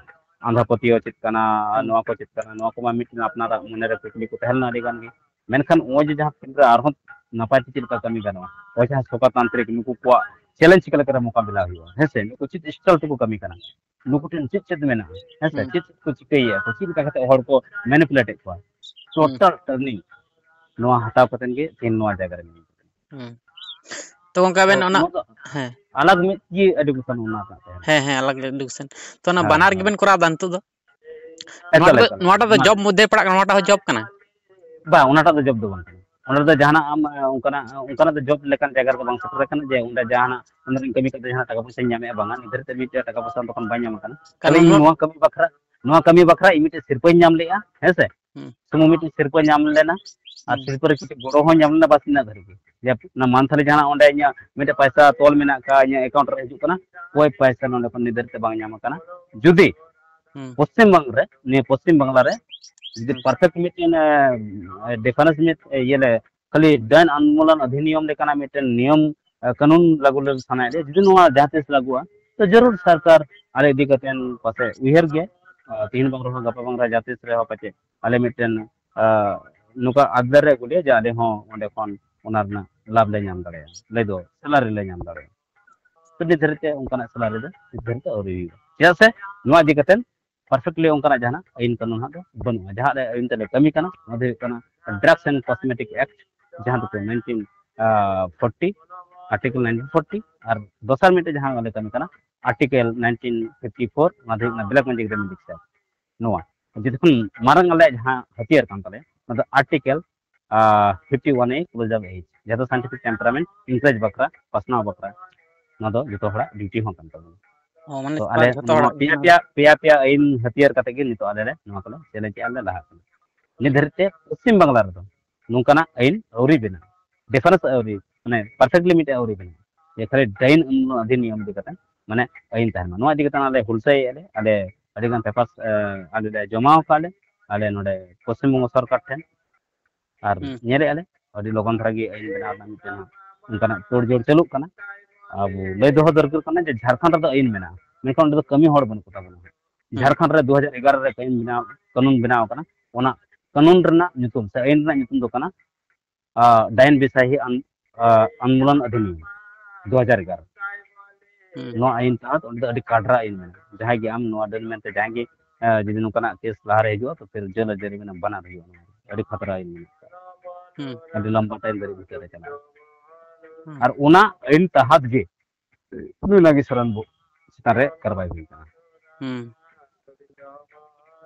ᱟᱸᱫᱷᱟ ᱯᱟᱹᱛᱭᱟᱹᱣ ᱪᱮᱫ ᱠᱟᱱᱟ, ᱟᱨ ᱦᱩᱸ᱾ ᱱᱚᱣᱟ ᱠᱚ ᱪᱮᱫ ᱠᱟᱱᱟ, ᱱᱚᱣᱟ ᱠᱚᱢᱟ ᱢᱤᱫᱴᱮᱱ ᱟᱯᱱᱟᱨᱟᱜ ᱢᱚᱱᱮᱨᱮ ᱠᱩᱠᱞᱤ ᱠᱚ ᱛᱟᱦᱮᱸ ᱞᱮᱱᱟ ᱟᱹᱰᱤ ᱜᱟᱱ ᱜᱮ᱾ ᱢᱮᱱᱠᱷᱟᱱ ᱱᱚᱜᱼᱚᱭ ᱡᱮ ᱡᱟᱦᱟᱸ ᱯᱷᱤᱞᱰ ᱨᱮ ᱟᱨᱦᱚᱸ ᱱᱟᱯᱟᱭ ᱛᱮ ᱪᱮᱫ ᱞᱮᱠᱟ ᱠᱟᱹᱢᱤ ᱜᱟᱱᱚᱜᱼᱟ, ᱱᱚᱜᱼᱚᱭ ᱡᱟᱦᱟᱸ ᱥᱚᱠᱟ ᱛᱟᱱᱛᱨᱤᱠ ᱱᱩᱠᱩ ᱠᱚᱣᱟᱜ ᱪᱮᱞᱮᱧᱡᱽ ᱪᱤᱠᱟᱹ ᱞᱮᱠᱟᱨᱮ ᱢᱳᱠᱟᱵᱤᱞᱟ ᱦᱩᱭᱩᱜᱼᱟ, ᱦᱮᱸ ᱥᱮ? ᱱᱩᱠᱩ ᱪᱮᱫ ᱥᱴᱟᱭᱤᱞ ᱛᱮᱠᱚ ᱠᱟᱹᱢᱤ ᱠᱟᱱᱟ, ᱱᱩᱠᱩ ᱴᱷᱮᱱ ᱪᱮᱫ ᱪᱮᱫ ᱢᱮᱱᱟᱜᱼᱟ, ᱦᱮᱸ ᱥᱮ? ᱦᱩᱸ᱾ ᱪᱮᱫ ᱠᱚ ᱪᱤᱠᱟᱹᱭᱮᱫᱼᱟ ᱠᱚ, ᱪᱮᱫ ᱞᱮᱠᱟ ᱠᱟᱛᱮ ᱦᱚᱲ ᱠᱚ ᱢᱮᱱᱤᱯᱩᱞᱮᱴ ᱮᱫ ᱠᱚᱣᱟ, ᱦᱩᱸ᱾ ᱴᱳᱴᱟᱞ ᱴᱟᱨᱱᱤᱝ ᱱᱚᱣᱟ ᱦᱟᱛᱟᱣ ᱠᱟᱛᱮ ᱜᱮ ᱛᱮᱦᱮᱧ ᱱᱚᱣᱟ ᱡᱟᱭᱜᱟ ᱨᱮ ᱢᱮᱱᱟᱜᱼᱟ᱾ ᱦᱩᱸ᱾ ᱛᱚ ᱜᱚᱝᱠᱮ ᱛᱚ ᱟᱵᱮᱱ ᱚᱱᱟ, ᱱᱚᱣᱟ ᱫᱚ ᱦᱮᱸ᱾ ᱟᱞᱟᱜᱽ ᱢᱤᱫ ᱜᱮ ᱮᱰᱩᱠᱮᱥᱚᱱ ᱚᱱᱟ ᱨᱮᱱᱟᱜ ᱛᱟᱦᱮᱱᱟ᱾ ᱦᱮᱸ, ᱦᱮᱸ, ᱟᱞᱟᱜᱽ ᱮᱰᱩᱠᱮᱥᱚᱱ᱾ ᱛᱚ ᱚᱱᱟ ᱦᱮᱸ, ᱵᱟᱱᱟᱨ ᱦᱮᱸ᱾ ᱜᱮᱵᱮᱱ ᱠᱚᱨᱟᱣ ᱮᱫᱟ ᱱᱤᱛᱚᱜ ᱫᱚ? ᱮᱠᱟᱞ, ᱱᱚᱣᱟᱴᱟᱜ ᱫᱚ, ᱮᱠᱟᱞ, ᱱᱚᱣᱟᱴᱟᱜ ᱮᱠᱟᱞ᱾ ᱫᱚ ᱚᱱᱟ ᱡᱚᱵ ᱢᱚᱫᱽᱫᱷᱮ ᱯᱟᱲᱟᱜ ᱠᱟᱱᱟ, ᱱᱚᱣᱟᱴᱟᱜ ᱦᱚᱸ ᱡᱚᱵ ᱠᱟᱱᱟ? ᱵᱟᱝ, ᱚᱱᱟᱴᱟᱜ ᱫᱚ ᱡᱚᱵ ᱫᱚ ᱵᱟᱝ ᱠᱟᱱᱟ᱾ ᱚᱸᱰᱮ ᱫᱚ ᱡᱟᱦᱟᱱᱟᱜ ᱟᱢ, ᱮ, ᱚᱱᱠᱟᱱᱟᱜ, ᱚᱱᱠᱟᱱᱟᱜ ᱫᱚ ᱡᱚᱵ ᱞᱮᱠᱟᱱ ᱡᱟᱭᱜᱟ ᱨᱮᱫᱚ ᱵᱟᱝ ᱥᱮᱴᱮᱨ ᱟᱠᱟᱱᱟ ᱡᱮ ᱚᱸᱰᱮ ᱡᱟᱦᱟᱱᱟᱜ, ᱚᱸᱰᱮ ᱨᱮᱧ ᱠᱟᱹᱢᱤ ᱠᱟᱛᱮ ᱡᱟᱦᱟᱱᱟᱜ ᱴᱟᱠᱟ ᱯᱚᱭᱥᱟᱧ ᱧᱟᱢᱮᱫᱼᱟ, ᱵᱟᱝᱟ᱾ ᱱᱤᱛ ᱫᱷᱟᱹᱨᱤᱡ ᱛᱮ ᱢᱤᱫᱴᱮᱡ ᱴᱟᱠᱟ ᱯᱚᱭᱥᱟ ᱛᱚᱠᱷᱚᱱ ᱵᱟᱹᱧ ᱧᱟᱢ ᱟᱠᱟᱱᱟ᱾ ᱠᱷᱟᱹᱞᱤ ᱠᱟᱨᱚᱱ ᱤᱧ ᱱᱚᱣᱟ ᱱᱚᱣᱟ ᱠᱟᱹᱢᱤ ᱵᱟᱠᱷᱨᱟ, ᱱᱚᱣᱟ ᱠᱟᱹᱢᱤ ᱵᱟᱠᱷᱨᱟ ᱤᱧ ᱢᱤᱫᱴᱮᱡ ᱥᱤᱨᱯᱟᱹᱧ ᱧᱟᱢ ᱞᱮᱫᱼᱟ, ᱦᱮᱸ ᱥᱮ? ᱦᱩᱸ᱾ ᱥᱩᱢᱩᱝ ᱢᱤᱫᱴᱮᱡ ᱥᱤᱨᱯᱟᱹ ᱧᱟᱢ ᱞᱮᱱᱟ, ᱟᱨ ᱦᱩᱸ᱾ ᱥᱤᱨᱯᱟᱹ ᱨᱮ ᱠᱤᱪᱷᱩ ᱜᱚᱲᱚ ᱦᱚᱸ ᱧᱟᱢ ᱞᱮᱱᱟ, ᱵᱟᱥ ᱤᱱᱟᱹᱜ ᱫᱷᱟᱹᱨᱤᱡ ᱜᱮ᱾ ᱡᱮ ᱚᱱᱟ ᱢᱟᱱᱛᱷᱟᱞᱤ ᱡᱟᱦᱟᱸ ᱚᱸᱰᱮ ᱤᱧᱟᱹᱜ ᱢᱤᱫᱴᱮᱡ ᱯᱚᱭᱥᱟ ᱛᱚᱞ ᱢᱮᱱᱟᱜ ᱟᱠᱟᱫ, ᱤᱧᱟᱹᱜ ᱮᱠᱟᱣᱩᱱᱴ ᱨᱮ ᱦᱤᱡᱩᱜ ᱠᱟᱱᱟ, ᱠᱚᱭ ᱯᱚᱭᱥᱟ ᱱᱚᱰᱮ ᱠᱷᱚᱱ ᱱᱤᱛ ᱫᱷᱟᱹᱨᱤᱡ ᱛᱮ ᱵᱟᱝ ᱧᱟᱢ ᱟᱠᱟᱱᱟ᱾ ᱡᱩᱫᱤ ᱦᱩᱸ᱾ ᱯᱚᱥᱪᱤᱢ ᱵᱟᱝᱞᱟ ᱨᱮ, ᱱᱤᱭᱟᱹ ᱯᱚᱥᱪᱤᱢ ᱵᱟᱝᱞᱟ ᱨᱮ ᱡᱩᱫᱤ ᱦᱩᱸ᱾ ᱯᱟᱨᱯᱷᱮᱠᱴ ᱢᱤᱫᱴᱮᱱ, ᱮ, ᱰᱤᱯᱷᱟᱨᱮᱱᱥ ᱢᱤᱫ, ᱮ, ᱤᱭᱟᱹ ᱞᱮ, ᱠᱷᱟᱹᱞᱤ ᱰᱟᱹᱱ ᱩᱱᱢᱩᱞᱚᱱ ᱚᱫᱷᱤᱱᱤᱭᱚᱢ ᱞᱮᱠᱟᱱᱟᱜ ᱢᱤᱫᱴᱮᱱ ᱱᱤᱭᱚᱢ, ᱮ, ᱠᱟᱹᱱᱩᱱ ᱞᱟᱹᱜᱩ ᱞᱮ ᱥᱟᱱᱟᱭᱮᱫ ᱞᱮᱭᱟ, ᱡᱩᱫᱤ ᱱᱚᱣᱟ ᱡᱟᱦᱟᱸ ᱛᱤᱥ ᱞᱟᱹᱜᱩᱜᱼᱟ, ᱛᱚ ᱡᱟᱹᱨᱩᱲ ᱥᱚᱨᱠᱟᱨ ᱟᱞᱮ ᱤᱫᱤ ᱠᱟᱛᱮ ᱯᱟᱥᱮ ᱩᱭᱦᱟᱹᱨ ᱜᱮᱭᱟ᱾ ᱮ, ᱛᱤᱦᱤᱧ ᱵᱟᱝ ᱨᱮᱦᱚᱸ ᱜᱟᱯᱟ ᱵᱟᱝ ᱨᱮ ᱡᱟᱦᱟᱸ ᱛᱤᱥ ᱨᱮᱦᱚᱸ ᱯᱟᱪᱮᱫ ᱟᱞᱮ ᱢᱤᱫᱴᱮᱱ, ᱮ, ᱱᱚᱝᱠᱟ ᱟᱵᱫᱟᱨ ᱨᱮ ᱟᱹᱜᱩ ᱞᱮᱭᱟ ᱡᱮ ᱟᱞᱮ ᱦᱚᱸ ᱚᱸᱰᱮ ᱠᱷᱚᱱ ᱚᱱᱟ ᱨᱮᱱᱟᱜ ᱞᱟᱵᱷ ᱞᱮ ᱧᱟᱢ ᱫᱟᱲᱮᱭᱟᱜᱼᱟ, ᱟᱞᱮ ᱫᱚ ᱥᱮᱞᱟᱨᱤ ᱞᱮ ᱧᱟᱢ ᱫᱟᱲᱮᱭᱟᱜᱼᱟ᱾ ᱛᱚ ᱱᱤᱛ ᱫᱷᱟᱹᱨᱤᱡ ᱛᱮ ᱚᱱᱠᱟᱱᱟᱜ ᱥᱮᱞᱟᱨᱤ ᱫᱚ ᱱᱤᱛ ᱫᱷᱟᱹᱨᱤᱡ ᱛᱮ ᱟᱹᱣᱨᱤ ᱦᱩᱭᱩᱜᱼᱟ᱾ ᱪᱮᱫᱟᱜ ᱥᱮ ᱱᱚᱣᱟ ᱤᱫᱤ ᱠᱟᱛᱮ ᱯᱟᱨᱯᱷᱮᱠᱴᱞᱤ ᱚᱱᱠᱟᱱᱟᱜ ᱡᱟᱦᱟᱱᱟᱜ ᱟᱹᱭᱤᱱ ᱠᱟᱹᱱᱩᱱ ᱦᱟᱸᱜ ᱫᱚ ᱵᱟᱹᱱᱩᱜᱼᱟ᱾ ᱡᱟᱦᱟᱸ ᱨᱮ ᱟᱹᱭᱤᱱ ᱛᱮᱞᱮ ᱠᱟᱹᱢᱤ ᱠᱟᱱᱟ, ᱚᱱᱟ ᱫᱚ ᱦᱩᱭᱩᱜ ᱠᱟᱱᱟ ᱰᱨᱟᱜᱥ ᱮᱱᱰ ᱠᱚᱥᱢᱮᱴᱤᱠ ᱮᱠᱴ, ᱡᱟᱦᱟᱸ ᱫᱚᱠᱚ nineteen forty, article nineteen forty, ᱟᱨ ᱫᱚᱥᱟᱨ ᱢᱤᱫᱴᱮᱡ ᱡᱟᱦᱟᱸ ᱟᱞᱮ ᱠᱟᱹᱢᱤ ᱠᱟᱱᱟ, ᱟᱨᱴᱤᱠᱮᱞ ᱱᱟᱭᱤᱱᱴᱤᱱ ᱯᱷᱤᱯᱴᱤ ᱯᱷᱳᱨ, ᱚᱱᱟ ᱫᱚ ᱦᱩᱭᱩᱜ ᱠᱟᱱᱟ ᱵᱞᱮᱠ ᱢᱮᱡᱤᱠ ᱨᱮᱢᱮᱰᱤ ᱮᱠᱴ᱾ ᱱᱚᱣᱟ ᱡᱚᱛᱚ ᱠᱷᱚᱱ ᱢᱟᱨᱟᱝ ᱟᱞᱮᱭᱟᱜ ᱡᱟᱦᱟᱸ ᱦᱟᱹᱛᱭᱟᱹᱨ ᱠᱟᱱ ᱛᱟᱞᱮᱭᱟ, ᱚᱱᱟ ᱫᱚ ᱟᱨᱴᱤᱠᱮᱞ ᱯᱷᱤᱯᱴᱤ ᱣᱟᱱ ᱮ, ᱠᱞᱳᱡ ᱟᱯ ᱮᱡᱽ, ᱡᱟᱦᱟᱸ ᱫᱚ ᱥᱟᱭᱮᱱᱴᱤᱯᱷᱤᱠ ᱴᱮᱢᱯᱟᱨᱟᱢᱮᱱᱴ ᱤᱱᱠᱟᱨᱮᱡᱽ ᱵᱟᱠᱷᱨᱟ, ᱯᱟᱥᱱᱟᱣ ᱵᱟᱠᱷᱨᱟ, ᱱᱚᱣᱟ ᱫᱚ ᱡᱚᱛᱚ ᱦᱚᱲᱟᱜ ᱰᱤᱭᱩᱴᱤ ᱦᱚᱸ ᱠᱟᱱ ᱛᱟᱵᱚᱱᱟ᱾ ᱚ, ᱢᱟᱱᱮ ᱛᱚ ᱟᱞᱮ ᱡᱚᱛᱚ ᱱᱚᱣᱟ ᱦᱚᱲᱟᱜ ᱯᱮᱭᱟ ᱜᱮ᱾ ᱯᱮᱭᱟ, ᱯᱮᱭᱟ ᱯᱮᱭᱟ ᱟᱹᱭᱤᱱ ᱦᱟᱹᱛᱭᱟᱹᱨ ᱠᱟᱛᱮ ᱜᱮ ᱱᱤᱛᱚᱜ ᱟᱞᱮ ᱞᱮ ᱱᱚᱣᱟ ᱠᱚᱞᱮ ᱪᱮᱞᱮᱧᱡᱽ ᱮᱫᱼᱟ, ᱞᱮ ᱞᱟᱦᱟᱜ ᱠᱟᱱᱟ᱾ ᱱᱤᱛ ᱫᱷᱟᱹᱨᱤᱡ ᱛᱮ ᱯᱚᱥᱪᱤᱢ ᱵᱟᱝᱞᱟ ᱨᱮᱫᱚ ᱱᱚᱝᱠᱟᱱᱟᱜ ᱟᱹᱭᱤᱱ ᱟᱹᱣᱨᱤ ᱵᱮᱱᱟᱜ, ᱰᱤᱯᱷᱟᱨᱮᱱᱥ ᱟᱹᱣᱨᱤ, ᱢᱟᱱᱮ ᱯᱟᱨᱯᱷᱮᱠᱴᱞᱤ ᱢᱤᱫᱴᱮᱡ ᱟᱹᱣᱨᱤ ᱵᱮᱱᱟᱜ᱾ ᱡᱮ ᱠᱷᱟᱹᱞᱤ ᱰᱟᱭᱤᱱ ᱚᱫᱷᱤᱱᱤᱭᱚᱢ ᱤᱫᱤ ᱠᱟᱛᱮ ᱢᱟᱱᱮ ᱟᱹᱭᱤᱱ ᱛᱟᱦᱮᱱ ᱢᱟ᱾ ᱱᱚᱣᱟ ᱤᱫᱤ ᱠᱟᱛᱮ ᱟᱞᱮ ᱦᱩᱞᱥᱟᱹᱭᱮᱫᱼᱟ ᱞᱮ, ᱟᱞᱮ ᱟᱹᱰᱤᱜᱟᱱ ᱯᱮᱯᱟᱨᱥ ᱟᱞᱮ ᱞᱮ ᱡᱚᱢᱟ ᱟᱠᱟᱫ ᱞᱮ, ᱟᱞᱮ ᱱᱚᱰᱮ ᱯᱚᱥᱪᱤᱢ ᱵᱚᱝᱜᱚ ᱥᱚᱨᱠᱟᱨ ᱴᱷᱮᱱ᱾ ᱟᱨ ᱦᱩᱸ᱾ ᱧᱮᱞᱮᱫᱼᱟ ᱞᱮ ᱟᱹᱰᱤ ᱞᱚᱜᱚᱱ ᱫᱷᱟᱨᱟ ᱜᱮ ᱟᱹᱭᱤᱱ ᱵᱮᱱᱟᱣ ᱨᱮᱱᱟᱜ ᱢᱤᱫᱴᱮᱱ ᱚᱱᱠᱟᱱᱟᱜ ᱛᱳᱲᱡᱳᱲ ᱪᱟᱹᱞᱩᱜ ᱠᱟᱱᱟ᱾ ᱟᱵᱚ ᱞᱟᱹᱭ ᱫᱚᱦᱚ ᱫᱚᱨᱠᱟᱨ ᱠᱟᱱᱟ ᱡᱮ ᱡᱷᱟᱲᱠᱷᱚᱸᱰ ᱨᱮᱫᱚ ᱟᱹᱭᱤᱱ ᱢᱮᱱᱟᱜᱼᱟ, ᱢᱮᱱᱠᱷᱟᱱ ᱚᱸᱰᱮ ᱫᱚ ᱠᱟᱹᱢᱤ ᱦᱚᱲ ᱵᱟᱹᱱᱩᱜ ᱠᱚᱛᱟ ᱵᱚᱱᱟ᱾ ᱦᱩᱸ᱾ ᱡᱷᱟᱲᱠᱷᱚᱸᱰ ᱨᱮ ᱫᱩ ᱦᱟᱡᱟᱨ ᱮᱜᱟᱨᱚ ᱨᱮ ᱟᱹᱭᱤᱱ ᱵᱮᱱᱟᱣ, ᱠᱟᱹᱱᱩᱱ ᱵᱮᱱᱟᱣ ᱠᱟᱱᱟ᱾ ᱚᱱᱟ ᱠᱟᱹᱱᱩᱱ ᱨᱮᱱᱟᱜ ᱧᱩᱛᱩᱢ ᱥᱮ ᱟᱹᱭᱤᱱ ᱨᱮᱱᱟᱜ ᱧᱩᱛᱩᱢ ᱫᱚ ᱠᱟᱱᱟ, ᱟᱸ, ᱰᱟᱭᱤᱱ ᱵᱤᱥᱟᱦᱤ ᱟᱱ-, ᱟᱸ, ᱟᱱᱫᱳᱞᱚᱱ ᱚᱫᱷᱤᱱᱤᱭᱚᱢ ᱫᱩ ᱦᱟᱡᱟᱨ ᱮᱜᱟᱨᱚ᱾ ᱦᱩᱸ᱾ ᱱᱚᱣᱟ ᱟᱹᱭᱤᱱ ᱛᱟᱦᱟᱸ ᱚᱸᱰᱮ ᱫᱚ ᱟᱹᱰᱤ ᱠᱟᱰᱨᱟ ᱟᱹᱭᱤᱱ ᱢᱮᱱᱟᱜᱼᱟ᱾ ᱡᱟᱦᱟᱸᱭ ᱜᱮ ᱟᱢ ᱱᱚᱣᱟ ᱰᱟᱹᱱ ᱢᱮᱱᱛᱮ ᱡᱟᱦᱟᱸᱭ ᱜᱮ, ᱟᱸ, ᱡᱩᱫᱤ ᱱᱚᱝᱠᱟᱱᱟᱜ ᱠᱮᱥ ᱞᱟᱦᱟᱨᱮ ᱦᱤᱡᱩᱜᱼᱟ, ᱛᱚ ᱯᱷᱤᱨ ᱡᱮᱞ ᱟᱨ ᱡᱮᱞ ᱨᱮ ᱵᱟᱱᱟᱨ ᱦᱩᱭᱩᱜᱼᱟ᱾ ᱱᱚᱣᱟ ᱟᱹᱰᱤ ᱠᱷᱟᱛᱨᱟ ᱟᱹᱭᱤᱱ ᱢᱮᱱᱟᱜᱼᱟ᱾ ᱦᱩᱸ᱾ ᱟᱹᱰᱤ ᱞᱟᱢᱵᱟ ᱴᱟᱭᱤᱢ ᱫᱷᱟᱹᱨᱤᱡ ᱵᱤᱪᱟᱹᱨ ᱮ ᱪᱟᱞᱟᱜᱼᱟ᱾ ᱦᱩᱸ᱾ ᱟᱨ ᱚᱱᱟ ᱟᱹᱭᱤᱱ ᱛᱟᱦᱟᱛ ᱜᱮ ᱱᱩᱭ ᱱᱟᱜᱮᱥᱚᱨ ᱨᱮᱱ ᱵᱚ-, ᱪᱮᱛᱟᱱ ᱨᱮ ᱠᱟᱨᱣᱟᱭ ᱦᱩᱭ ᱠᱟᱱᱟ᱾ ᱦᱩᱸ᱾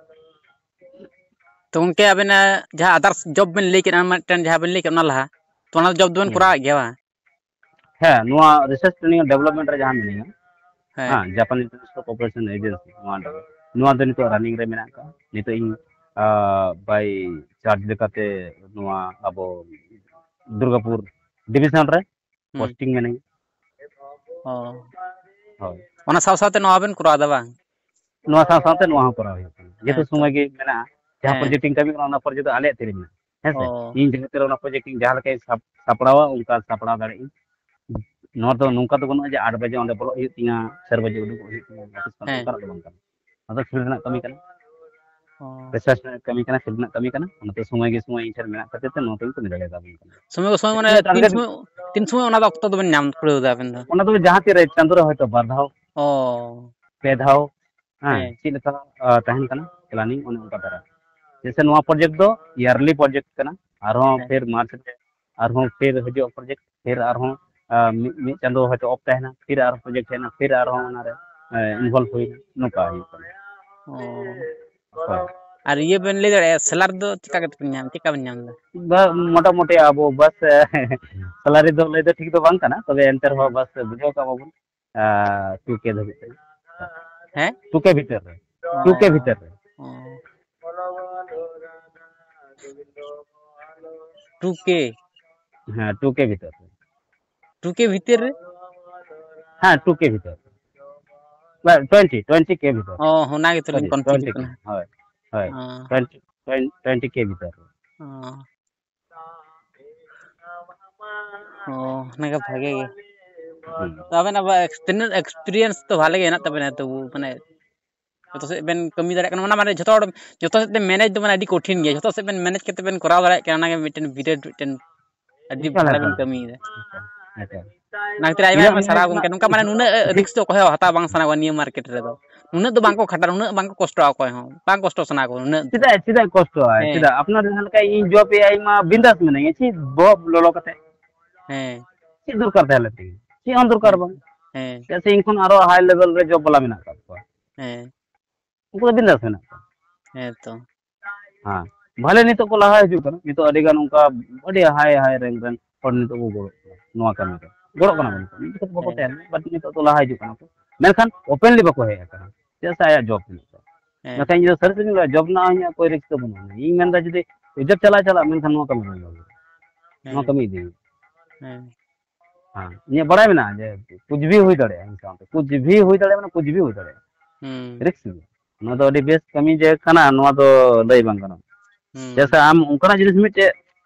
ᱛᱚ ᱜᱚᱝᱠᱮ, ᱟᱵᱮᱱᱟᱜ ᱡᱟᱦᱟᱸ others job ᱵᱮᱱ ᱞᱟᱹᱭ ᱠᱮᱫᱟ, ᱢᱤᱫᱴᱮᱱ ᱡᱟᱦᱟᱸ ᱵᱮᱱ ᱞᱟᱹᱭ ᱠᱮᱫ ᱚᱱᱟ ᱞᱟᱦᱟ, ᱛᱚ ᱚᱱᱟ job ᱫᱚᱵᱮᱱ ᱦᱩᱸ᱾ ᱠᱚᱨᱟᱣᱮᱫ ᱜᱮᱭᱟ ᱵᱟᱝ? ᱦᱮᱸ, ᱱᱚᱣᱟ research training and development ᱨᱮ ᱡᱟᱦᱟᱸ ᱢᱤᱱᱟᱹᱧᱟ, ᱦᱮᱸ᱾ ᱦᱮᱸ, Japan International Cooperation Agency, ᱱᱚᱣᱟ ᱫᱚ, ᱱᱚᱣᱟ ᱫᱚ ᱱᱤᱛᱚᱜ running ᱨᱮ ᱢᱮᱱᱟᱜ ᱟᱠᱟᱫᱟ᱾ ᱱᱤᱛᱚᱜ ᱤᱧ, ᱟᱸ, by charge ᱞᱮᱠᱟᱛᱮ ᱱᱚᱣᱟ ᱟᱵᱚ ᱫᱩᱨᱜᱟᱯᱩᱨ division ᱨᱮ ᱦᱩᱸ᱾ posting ᱢᱮᱱᱟᱧᱟ᱾ ᱚ᱾ ᱦᱳᱭ᱾ ᱚᱱᱟ ᱥᱟᱶ ᱥᱟᱶᱛᱮ ᱱᱚᱣᱟ ᱵᱮᱱ ᱠᱚᱨᱟᱣ ᱮᱫᱟ ᱵᱟᱝ? ᱱᱚᱣᱟ ᱥᱟᱶ ᱥᱟᱶᱛᱮ ᱱᱚᱣᱟ ᱦᱚᱸ ᱠᱚᱨᱟᱣ ᱦᱩᱭᱩᱜ ᱠᱟᱱᱟ᱾ ᱡᱮᱦᱮᱛᱩ ᱦᱮᱸ ᱛᱚ᱾ ᱥᱚᱢᱚᱭ ᱜᱮ ᱢᱮᱱᱟᱜᱼᱟ, ᱡᱟᱦᱟᱸ ᱦᱮᱸ᱾ project ᱤᱧ ᱠᱟᱹᱢᱤ ᱠᱟᱱᱟ, ᱚᱱᱟ project ᱫᱚ ᱟᱞᱮᱭᱟᱜ ᱛᱤᱨᱮ ᱢᱮᱱᱟᱜᱼᱟ, ᱦᱮᱸ ᱥᱮ? ᱚ᱾ ᱤᱧ ᱡᱟᱦᱟᱸ ᱛᱤᱨᱮ ᱚᱱᱟ project ᱤᱧ ᱡᱟᱦᱟᱸ ᱞᱮᱠᱟᱧ ᱥᱟᱯ-, ᱥᱟᱯᱲᱟᱣᱟ, ᱚᱱᱠᱟ ᱥᱟᱯᱲᱟᱣ ᱫᱟᱲᱮᱭᱟᱜ ᱤᱧ᱾ ᱱᱚᱣᱟ ᱫᱚ ᱱᱚᱝᱠᱟ ᱫᱚ ᱵᱟᱹᱱᱩᱜᱼᱟ ᱡᱮ ᱟᱴ ᱵᱟᱡᱮ ᱚᱸᱰᱮ ᱵᱚᱞᱚᱜ ᱦᱩᱭᱩᱜ ᱛᱤᱧᱟ, ᱪᱟᱨ ᱵᱟᱡᱮ ᱩᱰᱩᱠᱚᱜ ᱦᱩᱭᱩᱜ ᱛᱤᱧᱟ, ᱚᱯᱷᱤᱥ ᱠᱷᱚᱱ, ᱦᱮᱸ᱾ ᱚᱱᱠᱟᱱᱟᱜ ᱫᱚ ᱵᱟᱝ ᱠᱟᱱᱟ᱾ ᱚᱱᱟ ᱫᱚ field ᱨᱮᱱᱟᱜ ᱠᱟᱹᱢᱤ ᱠᱟᱱᱟ᱾ ᱚ᱾ research ᱨᱮᱱᱟᱜ ᱠᱟᱹᱢᱤ ᱠᱟᱱᱟ, field ᱨᱮᱱᱟᱜ ᱠᱟᱹᱢᱤ ᱠᱟᱱᱟ, ᱚᱱᱟᱛᱮ ᱥᱚᱢᱚᱭ ᱜᱮ ᱥᱚᱢᱚᱭ ᱤᱧ ᱴᱷᱮᱱ ᱢᱮᱱᱟᱜ ᱠᱷᱟᱹᱛᱤᱨ ᱛᱮ ᱱᱚᱣᱟ ᱫᱚᱧ ᱠᱟᱹᱢᱤ ᱫᱟᱲᱮᱭᱟᱫᱟ ᱟᱵᱚᱱ ᱠᱟᱱᱟ᱾ ᱥᱚᱢᱚᱭ ᱥᱚᱢᱚᱭ ᱢᱟᱱᱮ ᱤᱧᱟᱹᱜ ᱛᱤᱱ target ᱥᱚᱢᱚᱭ, ᱛᱤᱱ ᱥᱚᱢᱚᱭ ᱚᱱᱟ ᱫᱚ ᱚᱠᱛᱚ ᱫᱚᱵᱮᱱ ᱧᱟᱢ ᱠᱩᱲᱟᱹᱣ ᱮᱫᱟ ᱟᱵᱮᱱ ᱫᱚ? ᱚᱱᱟ ᱫᱚ ᱡᱟᱦᱟᱸ ᱛᱤᱨᱮ ᱪᱟᱸᱫᱳ ᱨᱮ ᱦᱚᱭᱛᱳ ᱵᱟᱨ ᱫᱷᱟᱣ, ᱚ᱾ ᱯᱮ ᱫᱷᱟᱣ, ᱦᱮᱸ, ᱦᱮᱸ᱾ ᱪᱮᱫ ᱞᱮᱠᱟ, ᱟ, ᱛᱟᱦᱮᱱ ᱠᱟᱱᱟ planning, ᱚᱱᱮ ᱚᱱᱠᱟ ᱫᱷᱟᱨᱟ᱾ ᱡᱮᱭᱥᱮ ᱱᱚᱣᱟ project ᱫᱚ yearly project ᱠᱟᱱᱟ, ᱟᱨᱦᱚᱸ ᱦᱮᱸ᱾ ᱯᱷᱤᱨ March ᱨᱮ ᱟᱨᱦᱚᱸ ᱯᱷᱤᱨ ᱦᱤᱡᱩᱜᱼᱟ project, ᱯᱷᱤᱨ ᱟᱨᱦᱚᱸ, ᱟ, ᱢᱤᱫ, ᱢᱤᱫ ᱪᱟᱸᱫᱳ ᱦᱚᱭᱛᱳ off ᱛᱟᱦᱮᱱᱟ, ᱯᱷᱤᱨ ᱟᱨᱦᱚᱸ project ᱦᱮᱡ ᱮᱱᱟ, ᱯᱷᱤᱨ ᱟᱨᱦᱚᱸ ᱚᱱᱟᱨᱮ, ᱮ, involve ᱦᱩᱭᱱᱟ, ᱱᱚᱝᱠᱟ ᱦᱩᱭᱩᱜ ᱠᱟᱱᱟ᱾ ᱚ᱾ ᱦᱳᱭ᱾ ᱟᱨ ᱤᱭᱟᱹ ᱵᱮᱱ ᱞᱟᱹᱭ ᱫᱟᱲᱮᱭᱟᱜᱼᱟ, salary ᱫᱚ ᱪᱮᱠᱟ ᱠᱟᱛᱮ ᱵᱮᱱ ᱧᱟᱢ, ᱪᱮᱠᱟ ᱵᱮᱱ ᱧᱟᱢ ᱮᱫᱟ? ᱵᱟ-, ᱢᱚᱴᱟᱢᱩᱴᱤ ᱟᱵᱚ ᱵᱟᱥ, salary ᱫᱚ ᱞᱟᱹᱭ ᱫᱚ ᱴᱷᱤᱠ ᱫᱚ ᱵᱟᱝ ᱠᱟᱱᱟ, ᱛᱚᱵᱮ ᱮᱱᱛᱮ ᱨᱮᱦᱚᱸ ᱦᱮᱸ᱾ ᱵᱟᱥ ᱵᱩᱡᱷᱟᱹᱣ ᱠᱟᱜ ᱢᱟᱵᱚᱱ᱾ ᱟᱨ two K ᱫᱷᱟᱹᱵᱤᱡ ᱛᱮ᱾ ᱦᱮᱸ? Two K ᱵᱷᱤᱛᱤᱨ ᱨᱮ᱾ ᱚ᱾ Two K ᱵᱷᱤᱛᱤᱨ ᱨᱮ᱾ ᱚ᱾ Two K? ᱦᱮᱸ, two K ᱵᱷᱤᱛᱤᱨ ᱨᱮ᱾ Two K ᱵᱷᱤᱛᱤᱨ ᱨᱮ? ᱦᱮᱸ, two K ᱵᱷᱤᱛᱤᱨ ᱨᱮ᱾ ᱵᱟ, twenty, twenty K ᱵᱷᱤᱛᱤᱨ ᱨᱮ᱾ ᱚ, ᱚᱱᱟ ᱜᱮᱛᱚ ᱞᱤᱧ sorry, confuse twenty K, ᱠᱟᱱᱟ᱾ ᱦᱳᱭ, ᱦᱳᱭ᱾ ᱚ᱾ Twenty, twenty K ᱵᱷᱤᱛᱤᱨ ᱨᱮ᱾ ᱚ᱾ ᱚ, ᱚᱱᱟᱜᱮ ᱵᱷᱟᱜᱮ ᱜᱮ᱾ ᱦᱩᱸ᱾ ᱛᱚ ᱟᱵᱮᱱᱟᱜ ᱵᱟ-, ᱮᱠᱥ-, ᱛᱤᱱᱟᱹᱜ experience ᱛᱚ ᱵᱷᱟᱞᱮ ᱜᱮ ᱦᱮᱱᱟᱜ ᱛᱟᱵᱮᱱᱟ ᱛᱚᱵᱩ, ᱢᱟᱱᱮ ᱡᱚᱛᱚ ᱥᱮᱫ ᱵᱮᱱ ᱠᱟᱹᱢᱤ ᱫᱟᱲᱮᱭᱟᱜ ᱠᱟᱱᱟ, ᱚᱱᱟ ᱢᱟᱱᱮ ᱡᱚᱛᱚ ᱦᱚᱲ, ᱡᱚᱛᱚ ᱥᱮᱫ ᱛᱮ manage ᱫᱚ ᱢᱟᱱᱮ ᱟᱹᱰᱤ ᱠᱚᱴᱷᱤᱱ ᱜᱮᱭᱟ, ᱡᱚᱛᱚ ᱥᱮᱫ ᱵᱮᱱ manage ᱠᱟᱛᱮ ᱵᱮᱱ ᱠᱚᱨᱟᱣ ᱫᱟᱲᱮᱭᱟᱜ ᱠᱟᱱᱟ, ᱚᱱᱟᱜᱮ ᱢᱤᱫᱴᱮᱱ ᱵᱤᱨᱟᱴ ᱢᱤᱫᱴᱮᱱ ᱟᱹᱰᱤ ᱮᱠᱟᱞ, ᱵᱷᱟᱞᱮ ᱵᱮᱱ ᱮᱠᱟᱞ᱾ ᱠᱟᱹᱢᱤᱭᱮᱫᱟ᱾ ᱮᱠᱟᱞ, ᱮᱠᱟᱞ᱾ ᱚᱱᱟ ᱠᱷᱟᱹᱛᱤᱨ ᱟᱭᱢᱟ ᱤᱧᱟᱹᱜ ᱟᱭᱢᱟ ᱢᱮᱱ ᱥᱟᱨᱦᱟᱣ ᱫᱚ ᱜᱚᱢᱠᱮ, ᱱᱚᱝᱠᱟ ᱢᱟᱱᱮ ᱱᱩᱱᱟᱹᱜ risk ᱫᱚ ᱚᱠᱚᱭ ᱦᱚᱸ ᱦᱟᱛᱟᱣ ᱵᱟᱝ ᱥᱟᱱᱟ ᱠᱚᱣᱟ ᱱᱤᱭᱟᱹ market ᱨᱮᱫᱚ, ᱱᱩᱱᱟᱹᱜ ᱫᱚ ᱵᱟᱝᱠᱚ ᱠᱷᱟᱴᱟᱜᱼᱟ, ᱱᱩᱱᱟᱹᱜ ᱵᱟᱝᱠᱚ ᱠᱚᱥᱴᱚᱜᱼᱟ ᱚᱠᱚᱭ ᱦᱚᱸ, ᱵᱟᱝ ᱠᱚᱥᱴᱚ ᱥᱟᱱᱟ ᱠᱚᱣᱟ ᱱᱩᱱᱟᱹᱜ ᱫᱚ᱾ ᱪᱮᱫᱟᱜ, ᱪᱮᱫᱟᱜ ᱠᱚᱥᱴᱚᱜᱼᱟ? ᱦᱮᱸ᱾ ᱪᱮᱫᱟᱜ? ᱟᱯᱱᱟᱨ ᱡᱟᱦᱟᱸ ᱞᱮᱠᱟ ᱤᱧ job ᱮᱜᱼᱟ, ᱤᱧ ᱢᱟ ᱵᱤᱱᱫᱟᱥ ᱢᱤᱱᱟᱹᱧᱟ, ᱪᱮᱫ ᱵᱚᱦᱚᱜ ᱞᱚᱞᱚ ᱠᱟᱛᱮ᱾ ᱦᱮᱸ᱾ ᱪᱮᱫ ᱫᱚᱨᱠᱟᱨ ᱛᱟᱦᱮᱸ ᱞᱮᱱ ᱛᱤᱧᱟ? ᱪᱮᱫ ᱦᱚᱸ ᱫᱚᱨᱠᱟᱨ ᱦᱮᱸ᱾ ᱵᱟᱝ᱾ ᱦᱮᱸ᱾ ᱪᱮᱫᱟᱜ ᱥᱮ ᱤᱧ ᱠᱷᱚᱱ ᱟᱨᱚ high level ᱨᱮ job ᱵᱟᱞᱟ ᱢᱮᱱᱟᱜ ᱟᱠᱟᱫ ᱠᱚᱣᱟ᱾ ᱦᱮᱸ᱾ ᱩᱱᱠᱩ ᱫᱚ ᱵᱤᱱᱫᱟᱥ ᱢᱮᱱᱟᱜ ᱠᱚᱣᱟ᱾ ᱦᱮᱸ ᱛᱚ᱾ ᱦᱮᱸ᱾ ᱵᱷᱟᱞᱮ ᱱᱤᱛᱚᱜ ᱠᱚ ᱞᱟᱦᱟ ᱦᱤᱡᱩᱜ ᱠᱟᱱᱟ᱾ ᱱᱤᱛᱚᱜ ᱟᱹᱰᱤ ᱜᱟᱱ ᱚᱱᱠᱟ ᱟᱹᱰᱤ high, high rank ᱨᱮᱱ ᱦᱚᱲ ᱱᱤᱛᱚᱜ ᱠᱚ ᱜᱚᱲᱚᱜ ᱠᱟᱱᱟ ᱱᱚᱣᱟ ᱠᱟᱹᱢᱤ ᱨᱮ᱾ ᱜᱚᱲᱚᱜ ᱠᱟᱱᱟ ᱠᱚ ᱱᱤᱛᱚᱜ᱾ ᱢᱤᱫ ᱡᱚᱠᱷᱚᱱ ᱵᱟᱠᱚ ᱦᱮᱸ᱾ ᱛᱟᱦᱮᱸ ᱞᱮᱱᱟ, but ᱱᱤᱛᱚᱜ ᱫᱚ ᱞᱟᱦᱟ ᱦᱤᱡᱩᱜ ᱠᱟᱱᱟ ᱠᱚ᱾ ᱢᱮᱱᱠᱷᱟᱱ openly ᱵᱟᱠᱚ ᱦᱮᱡ ᱟᱠᱟᱱᱟ᱾ ᱪᱮᱫᱟᱜ ᱥᱮ ᱟᱭᱟᱜ job ᱢᱮᱱᱟᱜ ᱛᱟᱭᱟ᱾ ᱦᱮᱸ᱾ ᱵᱟᱠᱷᱟᱱ ᱤᱧ ᱫᱚ ᱥᱟᱹᱨᱤ ᱥᱟᱹᱨᱤᱧ ᱞᱟᱹᱭᱟ, job ᱨᱮᱱᱟᱜ ᱦᱚᱸ ᱤᱧᱟᱹᱜ ᱠᱳᱭ risk ᱫᱚ ᱵᱟᱹᱱᱩᱜᱼᱟ᱾ ᱤᱧ ᱢᱮᱱᱫᱟ ᱡᱩᱫᱤ job ᱪᱟᱞᱟᱜ ᱪᱟᱞᱟᱜ, ᱢᱮᱱᱠᱷᱟᱱ ᱱᱚᱣᱟ ᱠᱟᱹᱢᱤ ᱵᱟᱹᱧ ᱵᱟᱹᱜᱤᱭᱟ᱾ ᱱᱚᱣᱟ ᱦᱮᱸ᱾ ᱠᱟᱹᱢᱤ ᱤᱫᱤᱭᱟᱹᱧ᱾ ᱦᱮᱸ᱾ ᱦᱮᱸ, ᱤᱧᱟᱹᱜ ᱵᱟᱲᱟᱭ ᱢᱮᱱᱟᱜᱼᱟ ᱡᱮ ᱠᱩᱪ ᱵᱷᱤ ᱦᱩᱭ ᱫᱟᱲᱮᱭᱟᱜᱼᱟ ᱤᱧ ᱥᱟᱶᱛᱮ, ᱠᱩᱪ ᱵᱷᱤ ᱦᱩᱭ ᱫᱟᱲᱮᱭᱟᱜᱼᱟ, ᱢᱟᱱᱮ ᱠᱩᱪ ᱵᱷᱤ ᱦᱩᱭ ᱫᱟᱲᱮᱭᱟᱜᱼᱟ᱾ ᱦᱩᱸ᱾ Risk ᱜᱮ᱾ ᱱᱚᱣᱟ ᱫᱚ ᱟᱹᱰᱤ ᱵᱮᱥ ᱠᱟᱹᱢᱤ ᱡᱮ ᱠᱟᱱᱟ, ᱱᱚᱣᱟ ᱫᱚ ᱞᱟᱹᱭ ᱵᱟᱝ ᱜᱟᱱᱚᱜᱼᱟ᱾ ᱦᱩᱸ᱾ ᱪᱮᱫᱟᱜ ᱥᱮ ᱟᱢ ᱚᱱᱠᱟᱱᱟᱜ ᱡᱤᱱᱤᱥ ᱢᱤᱫᱴᱮᱡ,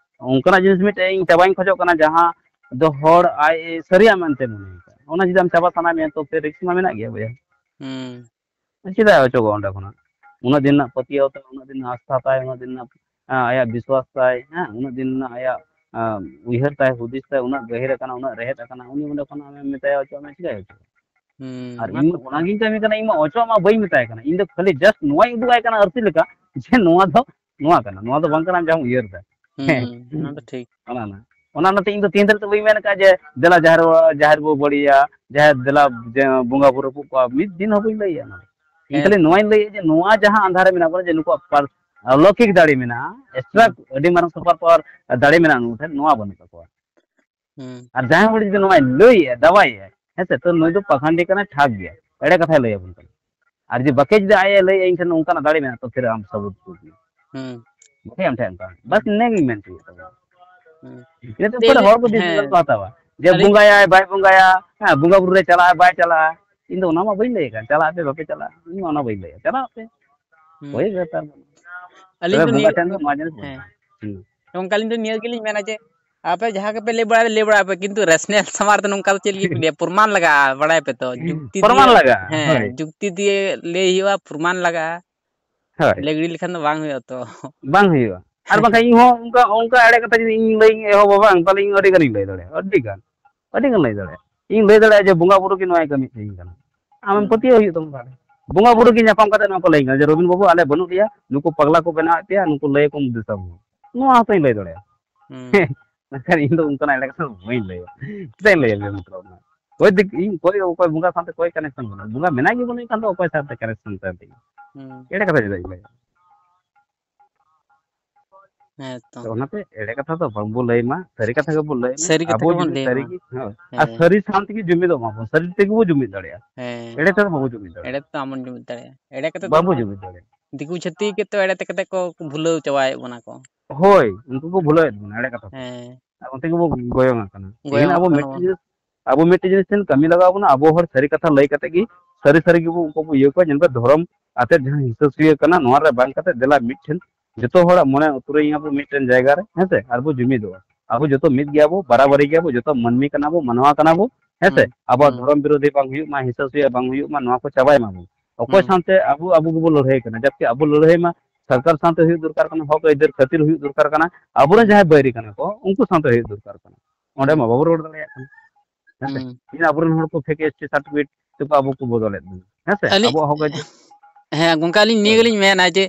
ᱚᱱᱠᱟᱱᱟᱜ ᱡᱤᱱᱤᱥ ᱢᱤᱫᱴᱮᱡ ᱤᱧ ᱪᱟᱵᱟᱧ ᱠᱷᱚᱡᱚᱜ ᱠᱟᱱᱟ, ᱡᱟᱦᱟᱸ ᱫᱚ ᱦᱚᱲ ᱟᱡ ᱥᱟᱹᱨᱤᱭᱟᱜ ᱢᱮᱱᱛᱮ ᱢᱚᱱᱮᱭᱟ᱾ ᱚᱱᱟ ᱡᱩᱫᱤ ᱟᱢ ᱪᱟᱵᱟ ᱥᱟᱱᱟ ᱢᱮᱭᱟ, ᱛᱚ ᱯᱷᱤᱨ risk ᱢᱟ ᱢᱮᱱᱟᱜ ᱜᱮᱭᱟ ᱵᱚᱭᱦᱟ᱾ ᱦᱩᱸ᱾ ᱪᱮᱫᱟᱜ ᱮ ᱚᱪᱚᱜᱚᱜᱼᱟ ᱚᱸᱰᱮ ᱠᱷᱚᱱᱟᱜ? ᱩᱱᱟᱹᱜ ᱫᱤᱱ ᱨᱮᱱᱟᱜ ᱯᱟᱹᱛᱭᱟᱹᱣ ᱛᱟᱭ, ᱩᱱᱟᱹᱜ ᱫᱤᱱ ᱨᱮᱱᱟᱜ ᱟᱥᱛᱷᱟ ᱛᱟᱭ, ᱩᱱᱟᱹᱜ ᱫᱤᱱ ᱨᱮᱱᱟᱜ, ᱦᱮᱸ, ᱟᱭᱟᱜ ᱵᱤᱥᱣᱟᱥ ᱛᱟᱭ, ᱦᱮᱸ, ᱩᱱᱟᱹᱜ ᱫᱤᱱ ᱨᱮᱱᱟᱜ ᱟᱭᱟᱜ, ᱟᱸ, ᱩᱭᱦᱟᱹᱨ ᱛᱟᱭ, ᱦᱩᱫᱤᱥ ᱛᱟᱭ, ᱩᱱᱟᱹᱜ ᱜᱟᱹᱦᱤᱨ ᱟᱠᱟᱱᱟ, ᱩᱱᱟᱹᱜ ᱨᱮᱦᱮᱫ ᱟᱠᱟᱱᱟ, ᱩᱱᱤ ᱚᱸᱰᱮ ᱠᱷᱚᱱᱟᱜ ᱟᱢᱮᱢ ᱢᱮᱛᱟᱭᱟ ᱚᱪᱚᱜ ᱢᱮ, ᱪᱮᱫᱟᱜ ᱮ ᱚᱪᱚᱜᱼᱟ? ᱦᱩᱸ, ᱟᱨ ᱚᱱᱟ ᱤᱧ ᱫᱚ ᱠᱟᱛᱷᱟ ᱚᱱᱟ ᱠᱟᱱᱟ᱾ ᱜᱤᱧ ᱠᱟᱹᱢᱤ ᱠᱟᱱᱟ, ᱤᱧ ᱢᱟ ᱚᱪᱚᱜ ᱢᱟ ᱵᱟᱹᱧ ᱢᱮᱛᱟᱭ ᱠᱟᱱᱟ, ᱤᱧ ᱫᱚ ᱠᱷᱟᱹᱞᱤ just ᱱᱚᱣᱟᱧ ᱩᱫᱩᱜ ᱟᱭ ᱠᱟᱱᱟ ᱟᱹᱨᱥᱤ ᱞᱮᱠᱟ ᱡᱮ ᱱᱚᱣᱟ ᱫᱚ ᱱᱚᱣᱟ ᱠᱟᱱᱟ, ᱱᱚᱣᱟ ᱫᱚ ᱵᱟᱝ ᱠᱟᱱᱟ ᱟᱢ ᱡᱟᱦᱟᱸᱢ ᱩᱭᱦᱟᱹᱨ ᱮᱫᱟ᱾ ᱦᱩᱸ, ᱦᱮᱸ᱾ ᱚᱱᱟ ᱫᱚ ᱴᱷᱤᱠ᱾ ᱚᱱᱟ, ᱚᱱᱟ᱾ ᱚᱱᱟ, ᱚᱱᱟᱛᱮ ᱤᱧ ᱫᱚ ᱛᱮᱦᱮᱧ ᱫᱷᱟᱹᱨᱤᱡ ᱛᱮ ᱵᱟᱹᱧ ᱢᱮᱱ ᱟᱠᱟᱫᱼᱟ ᱡᱮ ᱫᱮᱞᱟ ᱡᱟᱦᱮᱨ, ᱡᱟᱦᱮᱨ ᱵᱚ ᱵᱟᱹᱲᱤᱭᱟ, ᱡᱟᱦᱮᱨ ᱫᱮᱞᱟ ᱡᱮ ᱵᱚᱸᱜᱟ ᱵᱩᱨᱩ ᱨᱟᱹᱯᱩᱫ ᱠᱚᱣᱟ, ᱢᱤᱫ ᱫᱤᱱ ᱦᱚᱸ ᱵᱟᱹᱧ ᱞᱟᱹᱭᱟ ᱚᱱᱟ᱾ ᱤᱧ ᱦᱮᱸ᱾ ᱠᱷᱟᱹᱞᱤ ᱱᱚᱣᱟᱧ ᱞᱟᱹᱭᱟ ᱡᱮ ᱱᱚᱣᱟ ᱡᱟᱦᱟᱸ ᱟᱸᱫᱷᱟᱨ ᱨᱮ ᱢᱮᱱᱟᱜ ᱵᱚᱱᱟ, ᱡᱮ ᱱᱩᱠᱩᱣᱟᱜ ᱯᱟᱨ-, ᱟᱞᱚᱠᱤᱠ ᱫᱟᱲᱮ ᱢᱮᱱᱟᱜᱼᱟ, extra ᱦᱩᱸ᱾ ᱟᱹᱰᱤ ᱢᱟᱨᱟᱝ super power ᱫᱟᱲᱮ ᱢᱮᱱᱟᱜᱼᱟ ᱱᱩᱠᱩ ᱴᱷᱮᱱ, ᱱᱚᱣᱟ ᱵᱟᱹᱱᱩᱜ ᱛᱟᱠᱚᱣᱟ᱾ ᱦᱩᱸ᱾ ᱟᱨ ᱡᱟᱦᱟᱸᱭ ᱦᱚᱲ ᱡᱩᱫᱤ ᱱᱚᱣᱟᱭ ᱞᱟᱹᱭᱮᱜᱼᱟ, ᱫᱟᱣᱟᱭᱮᱜᱼᱟ, ᱦᱮᱸ ᱥᱮ, ᱛᱚ ᱱᱩᱭ ᱫᱚ ᱯᱟᱠᱷᱟᱱᱰᱤ ᱠᱟᱱᱟᱭ, ᱴᱷᱟᱠ ᱜᱮᱭᱟ, ᱮᱲᱮ ᱠᱟᱛᱷᱟᱭ ᱞᱟᱹᱭ ᱟᱵᱚᱱ ᱠᱟᱱᱟ᱾ ᱟᱨ ᱡᱩᱫᱤ ᱵᱟᱠᱮ ᱡᱩᱫᱤ ᱟᱡ ᱮ ᱞᱟᱹᱭᱮᱜᱼᱟ, ᱤᱧ ᱴᱷᱮᱱ ᱚᱱᱠᱟᱱᱟᱜ ᱫᱟᱲᱮ ᱢᱮᱱᱟᱜᱼᱟ, ᱛᱚ ᱯᱷᱤᱨ ᱟᱢ ᱥᱟᱵᱩᱛ ᱩᱫᱩᱜ ᱢᱮ᱾ ᱦᱩᱸ᱾ ᱵᱟᱠᱮ ᱟᱢ ᱴᱷᱮᱱ ᱚᱱᱠᱟ᱾ ᱵᱟᱥ ᱦᱩᱸ᱾ ᱤᱱᱟᱹ ᱜᱤᱧ ᱢᱮᱱ ᱦᱚᱪᱚᱭᱮᱫ ᱛᱟᱵᱚᱱᱟ᱾ ᱦᱩᱸ᱾ ᱤᱱᱟᱹ ᱛᱮ ᱛᱮ ᱩᱯᱚᱨ ᱦᱚᱲ ᱠᱚ decision ᱦᱮᱸ᱾ ᱠᱚ ᱦᱟᱛᱟᱣᱟ᱾ ᱡᱮ ᱟᱹᱞᱤᱧ ᱵᱚᱸᱜᱟᱭᱟᱭ, ᱵᱟᱭ ᱵᱚᱸᱜᱟᱭᱟ, ᱦᱮᱸ, ᱵᱚᱸᱜᱟ ᱵᱩᱨᱩ ᱨᱮ ᱪᱟᱞᱟᱜᱼᱟᱭ, ᱵᱟᱭ ᱪᱟᱞᱟᱜᱼᱟ᱾ ᱤᱧ ᱫᱚ ᱚᱱᱟ ᱢᱟ ᱵᱟᱹᱧ ᱞᱟᱹᱭ ᱟᱠᱟᱫ, ᱪᱟᱞᱟᱜ ᱟᱯᱮ ᱵᱟᱯᱮ ᱪᱟᱞᱟᱜᱼᱟ, ᱤᱧ ᱢᱟ ᱚᱱᱟ ᱵᱟᱹᱧ ᱞᱟᱹᱭ ᱟᱠᱟᱫ, ᱪᱟᱞᱟᱜ ᱟᱯᱮ᱾ ᱦᱩᱸ᱾ ᱦᱳᱭ ᱵᱮᱯᱟᱨ᱾ ᱟᱹᱞᱤᱧ ᱛᱚᱵᱮ ᱫᱚ ᱵᱚᱸᱜᱟ ᱱᱤᱭᱟᱹ, ᱴᱷᱮᱱ ᱫᱚ ᱱᱚᱣᱟ ᱡᱤᱱᱤᱥ ᱦᱮᱸ᱾ ᱵᱟᱹᱱᱩᱜᱼᱟ᱾ ᱦᱩᱸ᱾ ᱜᱚᱝᱠᱮ, ᱟᱹᱞᱤᱧ ᱫᱚ ᱱᱤᱭᱟᱹ ᱜᱮᱞᱤᱧ ᱢᱮᱱᱟ ᱡᱮ, ᱟᱯᱮ ᱡᱟᱦᱟᱸ ᱜᱮᱯᱮ ᱞᱟᱹᱭ ᱵᱟᱲᱟᱭᱟ, ᱞᱟᱹᱭ ᱵᱟᱲᱟᱭᱟ ᱯᱮ, ᱠᱤᱱᱛᱩ ᱨᱮᱥᱱᱟᱞ ᱥᱟᱢᱟᱝ ᱨᱮᱫᱚ ᱱᱚᱝᱠᱟ ᱫᱚ ᱪᱮᱫ ᱞᱟᱹᱜᱤᱫ ᱯᱮ ᱞᱟᱹᱭᱟ? ᱯᱨᱚᱢᱟᱱ ᱞᱟᱜᱟᱜᱼᱟ, ᱵᱟᱲᱟᱭ ᱯᱮ ᱛᱚ᱾ ᱡᱩᱠᱛᱤ ᱯᱨᱚᱢᱟᱱ ᱫᱤᱭᱮ, ᱞᱟᱜᱟᱜᱼᱟ, ᱦᱮᱸ, ᱦᱳᱭ᱾ ᱡᱩᱠᱛᱤ ᱫᱤᱭᱮ ᱞᱟᱹᱭ ᱦᱩᱭᱩᱜᱼᱟ, ᱯᱨᱚᱢᱟᱱ ᱞᱟᱜᱟᱜᱼᱟ᱾ ᱦᱳᱭ᱾ ᱞᱮᱜᱽᱲᱤ ᱞᱮᱠᱷᱟᱱ ᱫᱚ ᱵᱟᱝ ᱦᱩᱭᱩᱜᱼᱟ ᱛᱚ᱾ ᱵᱟᱝ ᱦᱩᱭᱩᱜᱼᱟ᱾ ᱟᱨ ᱵᱟᱝᱠᱷᱟᱱ ᱤᱧ ᱦᱚᱸ ᱚᱱᱠᱟ, ᱚᱱᱠᱟ ᱮᱲᱮ ᱠᱟᱛᱷᱟ ᱡᱩᱫᱤ ᱤᱧ ᱞᱟᱹᱭ ᱤᱧ ᱮᱦᱚᱵᱟ, ᱵᱟᱝ, ᱛᱟᱦᱞᱮ ᱤᱧ ᱟᱹᱰᱤ ᱜᱟᱱᱤᱧ ᱞᱟᱹᱭ ᱫᱟᱲᱮᱭᱟᱜᱼᱟ, ᱟᱹᱰᱤ ᱜᱟᱱ, ᱟᱹᱰᱤ ᱜᱟᱱ ᱞᱟᱹᱭ ᱫᱟᱲᱮᱭᱟᱜᱼᱟ᱾ ᱤᱧ ᱞᱟᱹᱭ ᱫᱟᱲᱮᱭᱟᱜᱼᱟ ᱡᱮ ᱵᱚᱸᱜᱟ ᱵᱩᱨᱩ ᱜᱮ ᱱᱚᱣᱟᱭ ᱠᱟᱹᱢᱤᱭᱮᱫ ᱛᱟᱹᱞᱤᱧ ᱠᱟᱱᱟ᱾ ᱟᱢᱮᱢ ᱦᱩᱸ᱾ ᱯᱟᱹᱛᱭᱟᱹᱣ ᱦᱩᱭᱩᱜ ᱛᱟᱢᱟ ᱛᱟᱦᱞᱮ᱾ ᱵᱚᱸᱜᱟ ᱵᱩᱨᱩ ᱜᱮ ᱧᱟᱯᱟᱢ ᱠᱟᱛᱮ ᱱᱚᱣᱟ ᱠᱚ ᱞᱟᱹᱭ ᱠᱟᱱᱟ ᱡᱮ, "ᱨᱚᱵᱤᱱ ᱵᱟᱹᱵᱩ, ᱟᱞᱮ ᱵᱟᱹᱱᱩᱜ ᱞᱮᱭᱟ, ᱱᱩᱠᱩ ᱯᱟᱜᱽᱞᱟ ᱠᱚ ᱵᱮᱱᱟᱣᱮᱫ ᱯᱮᱭᱟ, ᱱᱩᱠᱩ ᱞᱟᱹᱭ ᱟᱠᱚᱢ ᱫᱤᱥᱚᱢ ᱦᱚᱲ᱾" ᱱᱚᱣᱟ ᱦᱚᱸᱛᱚᱧ ᱞᱟᱹᱭ ᱫᱟᱲᱮᱭᱟᱜᱼᱟ᱾ ᱦᱩᱸ᱾ ᱢᱮᱱᱠᱷᱟᱱ ᱤᱧ ᱫᱚ ᱚᱱᱠᱟᱱᱟᱜ ᱮᱲᱮ ᱠᱟᱛᱷᱟ ᱫᱚ ᱵᱟᱹᱧ ᱞᱟᱹᱭᱟ᱾ ᱪᱮᱫᱟᱜ ᱤᱧ ᱞᱟᱹᱭᱟ, ᱞᱟᱹᱭ ᱢᱮ ᱛᱟᱵᱚᱱᱟ? ᱚᱠᱚᱭ ᱫᱤᱠ-, ᱤᱧ ᱚᱠᱚᱭ, ᱚᱠᱚᱭ ᱵᱚᱸᱜᱟ ᱥᱟᱶᱛᱮ ᱚᱠᱚᱭ connection ᱵᱟᱹᱱᱩᱜᱼᱟ? ᱵᱚᱸᱜᱟ ᱢᱮᱱᱟᱭ ᱜᱮ ᱵᱟᱹᱱᱩᱭ ᱠᱷᱟᱱ ᱫᱚ ᱚᱠᱚᱭ ᱥᱟᱶᱛᱮ connection ᱛᱟᱭ ᱛᱤᱧ? ᱦᱩᱸ᱾ ᱮᱲᱮ ᱠᱟᱛᱷᱟ ᱪᱮᱫᱟᱜ ᱤᱧ ᱞᱟᱹᱭᱟ? ᱦᱮᱸ ᱛᱚ᱾ ᱛᱚ ᱚᱱᱟᱛᱮ ᱮᱲᱮ ᱠᱟᱛᱷᱟ ᱫᱚ ᱵᱟᱝᱵᱚ ᱞᱟᱹᱭ ᱢᱟ, ᱥᱟᱹᱨᱤ ᱠᱟᱛᱷᱟ ᱜᱮᱵᱚ ᱞᱟᱹᱭ ᱢᱟ᱾ ᱥᱟᱹᱨᱤ ᱠᱟᱛᱷᱟ ᱟᱵᱚ ᱜᱮᱵᱚᱱ ᱡᱩᱫᱤ ᱞᱟᱹᱭ ᱥᱟᱹᱨᱤ ᱢᱟ᱾ ᱜᱮ, ᱦᱮᱸ, ᱟᱨ ᱦᱮᱸ᱾ ᱥᱟᱹᱨᱤ ᱥᱟᱶ ᱛᱮᱜᱮ ᱡᱩᱢᱤᱫᱚᱜ ᱢᱟᱵᱚᱱ, ᱥᱟᱹᱨᱤ ᱛᱮᱜᱮ ᱵᱚ ᱡᱩᱢᱤᱫ ᱫᱟᱲᱮᱭᱟᱜᱼᱟ᱾ ᱦᱮᱸ᱾ ᱮᱲᱮ ᱛᱮᱫᱚ ᱵᱟᱵᱚ ᱡᱩᱢᱤᱫ ᱮᱲᱮ ᱫᱟᱲᱮᱭᱟᱜᱼᱟ᱾ ᱛᱮᱫᱚ ᱟᱢᱵᱚᱱ ᱡᱩᱢᱤᱫ ᱫᱟᱲᱮᱭᱟᱜᱼᱟ᱾ ᱮᱲᱮ ᱠᱟᱛᱮ ᱫᱚ ᱵᱟᱵᱚ ᱩᱱᱠᱩ ᱡᱩᱢᱤᱫ ᱫᱟᱲᱮᱭᱟᱜᱼᱟ᱾ ᱫᱤᱠᱩ ᱪᱷᱟᱹᱛᱤᱠ ᱜᱮᱛᱚ ᱮᱲᱮ ᱛᱮ ᱠᱟᱛᱮ ᱠᱚ ᱵᱷᱩᱞᱟᱹᱣ ᱪᱟᱵᱟᱭᱮᱫ ᱵᱚᱱᱟ ᱠᱚ᱾ ᱦᱳᱭ, ᱩᱱᱠᱩ ᱠᱚ ᱵᱷᱩᱞᱟᱹᱣᱮᱫ ᱵᱚᱱᱟ ᱮᱲᱮ ᱠᱟᱛᱷᱟ ᱛᱮ᱾ ᱦᱮᱸ᱾ ᱟᱨ ᱚᱱᱛᱮ ᱜᱮᱵᱚ ᱜᱚᱭᱚᱝ ᱟᱠᱟᱱᱟ᱾ ᱛᱮᱦᱮᱧ ᱜᱚᱭᱚᱝᱚᱜ ᱟᱵᱚ ᱠᱟᱱᱟ ᱢᱤᱫᱴᱮᱱ ᱵᱚᱱ᱾ ᱡᱤᱱᱤᱥ, ᱟᱵᱚ ᱢᱤᱫᱴᱮᱱ ᱡᱤᱱᱤᱥ ᱴᱷᱮᱱ ᱠᱟᱹᱢᱤ ᱞᱟᱜᱟᱣ ᱵᱚᱱᱟ, ᱟᱵᱚ ᱦᱚᱲ ᱥᱟᱹᱨᱤ ᱠᱟᱛᱷᱟ ᱞᱟᱹᱭ ᱠᱟᱛᱮ ᱜᱮ, ᱥᱟᱹᱨᱤ ᱥᱟᱹᱨᱤ ᱜᱮᱵᱚ ᱩᱱᱠᱩ ᱵᱚ ᱤᱭᱟᱹ ᱠᱚᱣᱟ, ᱧᱮᱞ ᱯᱮ, ᱫᱷᱚᱨᱚᱢ ᱟᱛᱮᱫ ᱡᱟᱦᱟᱸ ᱦᱤᱥᱟᱹ ᱥᱩᱭᱟᱹ ᱠᱟᱱᱟ, ᱱᱚᱣᱟ ᱨᱮ ᱵᱟᱝ ᱠᱟᱛᱮ ᱫᱮᱞᱟ ᱢᱤᱫᱴᱷᱮᱱ ᱡᱚᱛᱚ ᱦᱚᱲᱟᱜ ᱢᱚᱱᱮ ᱩᱛᱟᱹᱨᱟᱹᱧ ᱟᱵᱚ ᱢᱤᱫᱴᱮᱱ ᱡᱟᱭᱜᱟ ᱨᱮ, ᱦᱮᱸ ᱥᱮ, ᱟᱨ ᱵᱚ ᱡᱩᱢᱤᱫᱚᱜᱼᱟ᱾ ᱟᱵᱚ ᱡᱚᱛᱚ ᱢᱤᱫ ᱜᱮᱭᱟ ᱵᱚ, ᱵᱟᱨᱟᱵᱟᱨᱤ ᱜᱮᱭᱟ ᱵᱚ, ᱡᱚᱛᱚ ᱢᱟᱹᱱᱢᱤ ᱠᱟᱱᱟ ᱵᱚ, ᱢᱟᱱᱣᱟ ᱠᱟᱱᱟ ᱵᱚ, ᱦᱮᱸ ᱥᱮ? ᱦᱩᱸ, ᱟᱵᱚᱣᱟᱜ ᱦᱩᱸ᱾ ᱫᱷᱚᱨᱚᱢ ᱵᱤᱨᱳᱫᱷᱤ ᱵᱟᱝ ᱦᱩᱭᱩᱜ ᱢᱟ, ᱦᱤᱥᱟᱹ ᱥᱩᱭᱟᱹ ᱵᱟᱝ ᱦᱩᱭᱩᱜ ᱢᱟ, ᱱᱚᱣᱟ ᱠᱚ ᱪᱟᱵᱟᱭ ᱢᱟ ᱵᱚ᱾ ᱚᱠᱚᱭ ᱦᱩᱸ᱾ ᱥᱟᱶᱛᱮ ᱟᱵᱚ, ᱟᱵᱚ ᱜᱮᱵᱚ ᱞᱟᱹᱲᱦᱟᱹᱭ ᱠᱟᱱᱟ, ᱡᱟᱵᱠᱤ ᱟᱵᱚ ᱞᱟᱹᱲᱦᱟᱹᱭ ᱢᱟ ᱥᱚᱨᱠᱟᱨ ᱥᱟᱶᱛᱮ ᱦᱩᱭᱩᱜ ᱫᱚᱨᱠᱟᱨ ᱠᱟᱱᱟ, ᱦᱚᱠ ᱟᱹᱭᱫᱟᱹᱨ ᱠᱷᱟᱹᱛᱤᱨ ᱦᱩᱭᱩᱜ ᱫᱚᱨᱠᱟᱨ ᱠᱟᱱᱟ, ᱟᱵᱚᱨᱮᱱ ᱦᱩᱸ᱾ ᱡᱟᱦᱟᱸᱭ ᱵᱟᱹᱭᱨᱤ ᱠᱟᱱᱟ ᱠᱚ, ᱩᱱᱠᱩ ᱥᱟᱶᱛᱮ ᱦᱩᱭᱩᱜ ᱫᱚᱨᱠᱟᱨ ᱠᱟᱱᱟ᱾ ᱚᱸᱰᱮ ᱦᱩᱸ᱾ ᱢᱟ ᱵᱟᱵᱚ ᱨᱚᱲ ᱫᱟᱲᱮᱭᱟᱜ ᱠᱟᱱᱟ᱾ ᱦᱮᱸ ᱥᱮ? ᱦᱩᱸ᱾ ᱛᱮᱦᱮᱧ ᱟᱵᱚᱨᱮᱱ ᱦᱚᱲ ᱠᱚ fake S T certificate ᱛᱮᱠᱚ ᱟᱵᱚ ᱠᱚ ᱵᱚᱫᱚᱞᱮᱫ ᱵᱚᱱᱟ᱾ ᱦᱮᱸ ᱥᱮ? ᱟᱹᱞᱤᱧ, ᱟᱵᱚᱣᱟᱜ ᱦᱚᱠ ᱟᱹᱭᱫᱟᱹᱨ ᱦᱮᱸ, ᱜᱚᱝᱠᱮ, ᱟᱹᱞᱤᱧ ᱱᱤᱭᱟᱹ ᱦᱳᱭ᱾ ᱜᱮᱞᱤᱧ ᱢᱮᱱᱟ ᱡᱮ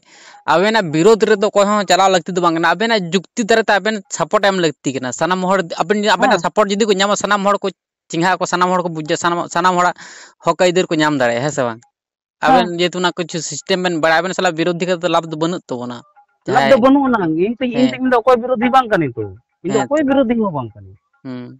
ᱟᱵᱮᱱᱟᱜ ᱵᱤᱨᱳᱫᱷ ᱨᱮᱫᱚ ᱚᱠᱚᱭ ᱦᱚᱸ ᱪᱟᱞᱟᱣ ᱞᱟᱹᱠᱛᱤ ᱫᱚ ᱵᱟᱝ ᱠᱟᱱᱟ᱾ ᱟᱵᱮᱱᱟᱜ ᱡᱩᱠᱛᱤ ᱫᱟᱨᱟᱭ ᱛᱮ ᱟᱵᱮᱱ support ᱮᱢ ᱞᱟᱹᱠᱛᱤ ᱠᱟᱱᱟ᱾ ᱥᱟᱱᱟᱢ ᱦᱚᱲ ᱟᱵᱮᱱ, ᱟᱵᱮᱱᱟᱜ ᱦᱮᱸ᱾ support ᱡᱩᱫᱤ ᱠᱚ ᱧᱟᱢᱟ, ᱥᱟᱱᱟᱢ ᱦᱚᱲ ᱠᱚ ᱪᱮᱸᱜᱷᱟᱜ ᱟᱠᱚ, ᱥᱟᱱᱟᱢ ᱦᱚᱲ ᱠᱚ ᱵᱩᱡᱟ, ᱥᱟᱱᱟᱢ, ᱥᱟᱱᱟᱢ ᱦᱚᱲᱟᱜ ᱦᱚᱠ ᱟᱹᱭᱫᱟᱹᱨ ᱠᱚ ᱧᱟᱢ ᱫᱟᱲᱮᱭᱟᱜᱼᱟ, ᱦᱮᱸ ᱥᱮ ᱵᱟᱝ? ᱦᱮᱸ᱾ ᱟᱵᱮᱱ ᱡᱮᱦᱮᱛᱩ ᱚᱱᱟ ᱠᱤᱪᱷᱩ system ᱵᱮᱱ ᱵᱟᱲᱟᱭᱟ, ᱟᱵᱮᱱ ᱥᱟᱞᱟᱜ ᱵᱤᱨᱳᱫᱷᱤ ᱠᱟᱛᱮ ᱫᱚ ᱞᱟᱵᱷ ᱫᱚ ᱵᱟᱹᱱᱩᱜ ᱛᱟᱵᱚᱱᱟ᱾ ᱞᱟᱵᱷ ᱫᱚ ᱡᱟᱦᱟᱸᱭ ᱵᱟᱹᱱᱩᱜ ᱟᱱᱟ᱾ ᱤᱧ ᱛᱮ, ᱤᱧ ᱛᱮ, ᱦᱮᱸ᱾ ᱤᱧ ᱫᱚ ᱚᱠᱚᱭ ᱵᱤᱨᱳᱫᱷᱤ ᱵᱟᱝ ᱠᱟᱹᱱᱟᱹᱧ ᱛᱚ᱾ ᱤᱧ ᱫᱚ ᱦᱮᱸ ᱚᱠᱚᱭ ᱛᱚ᱾ ᱵᱤᱨᱳᱫᱷᱤ ᱦᱚᱸ ᱵᱟᱝ ᱠᱟᱹᱱᱟᱹᱧ᱾ ᱦᱩᱸ᱾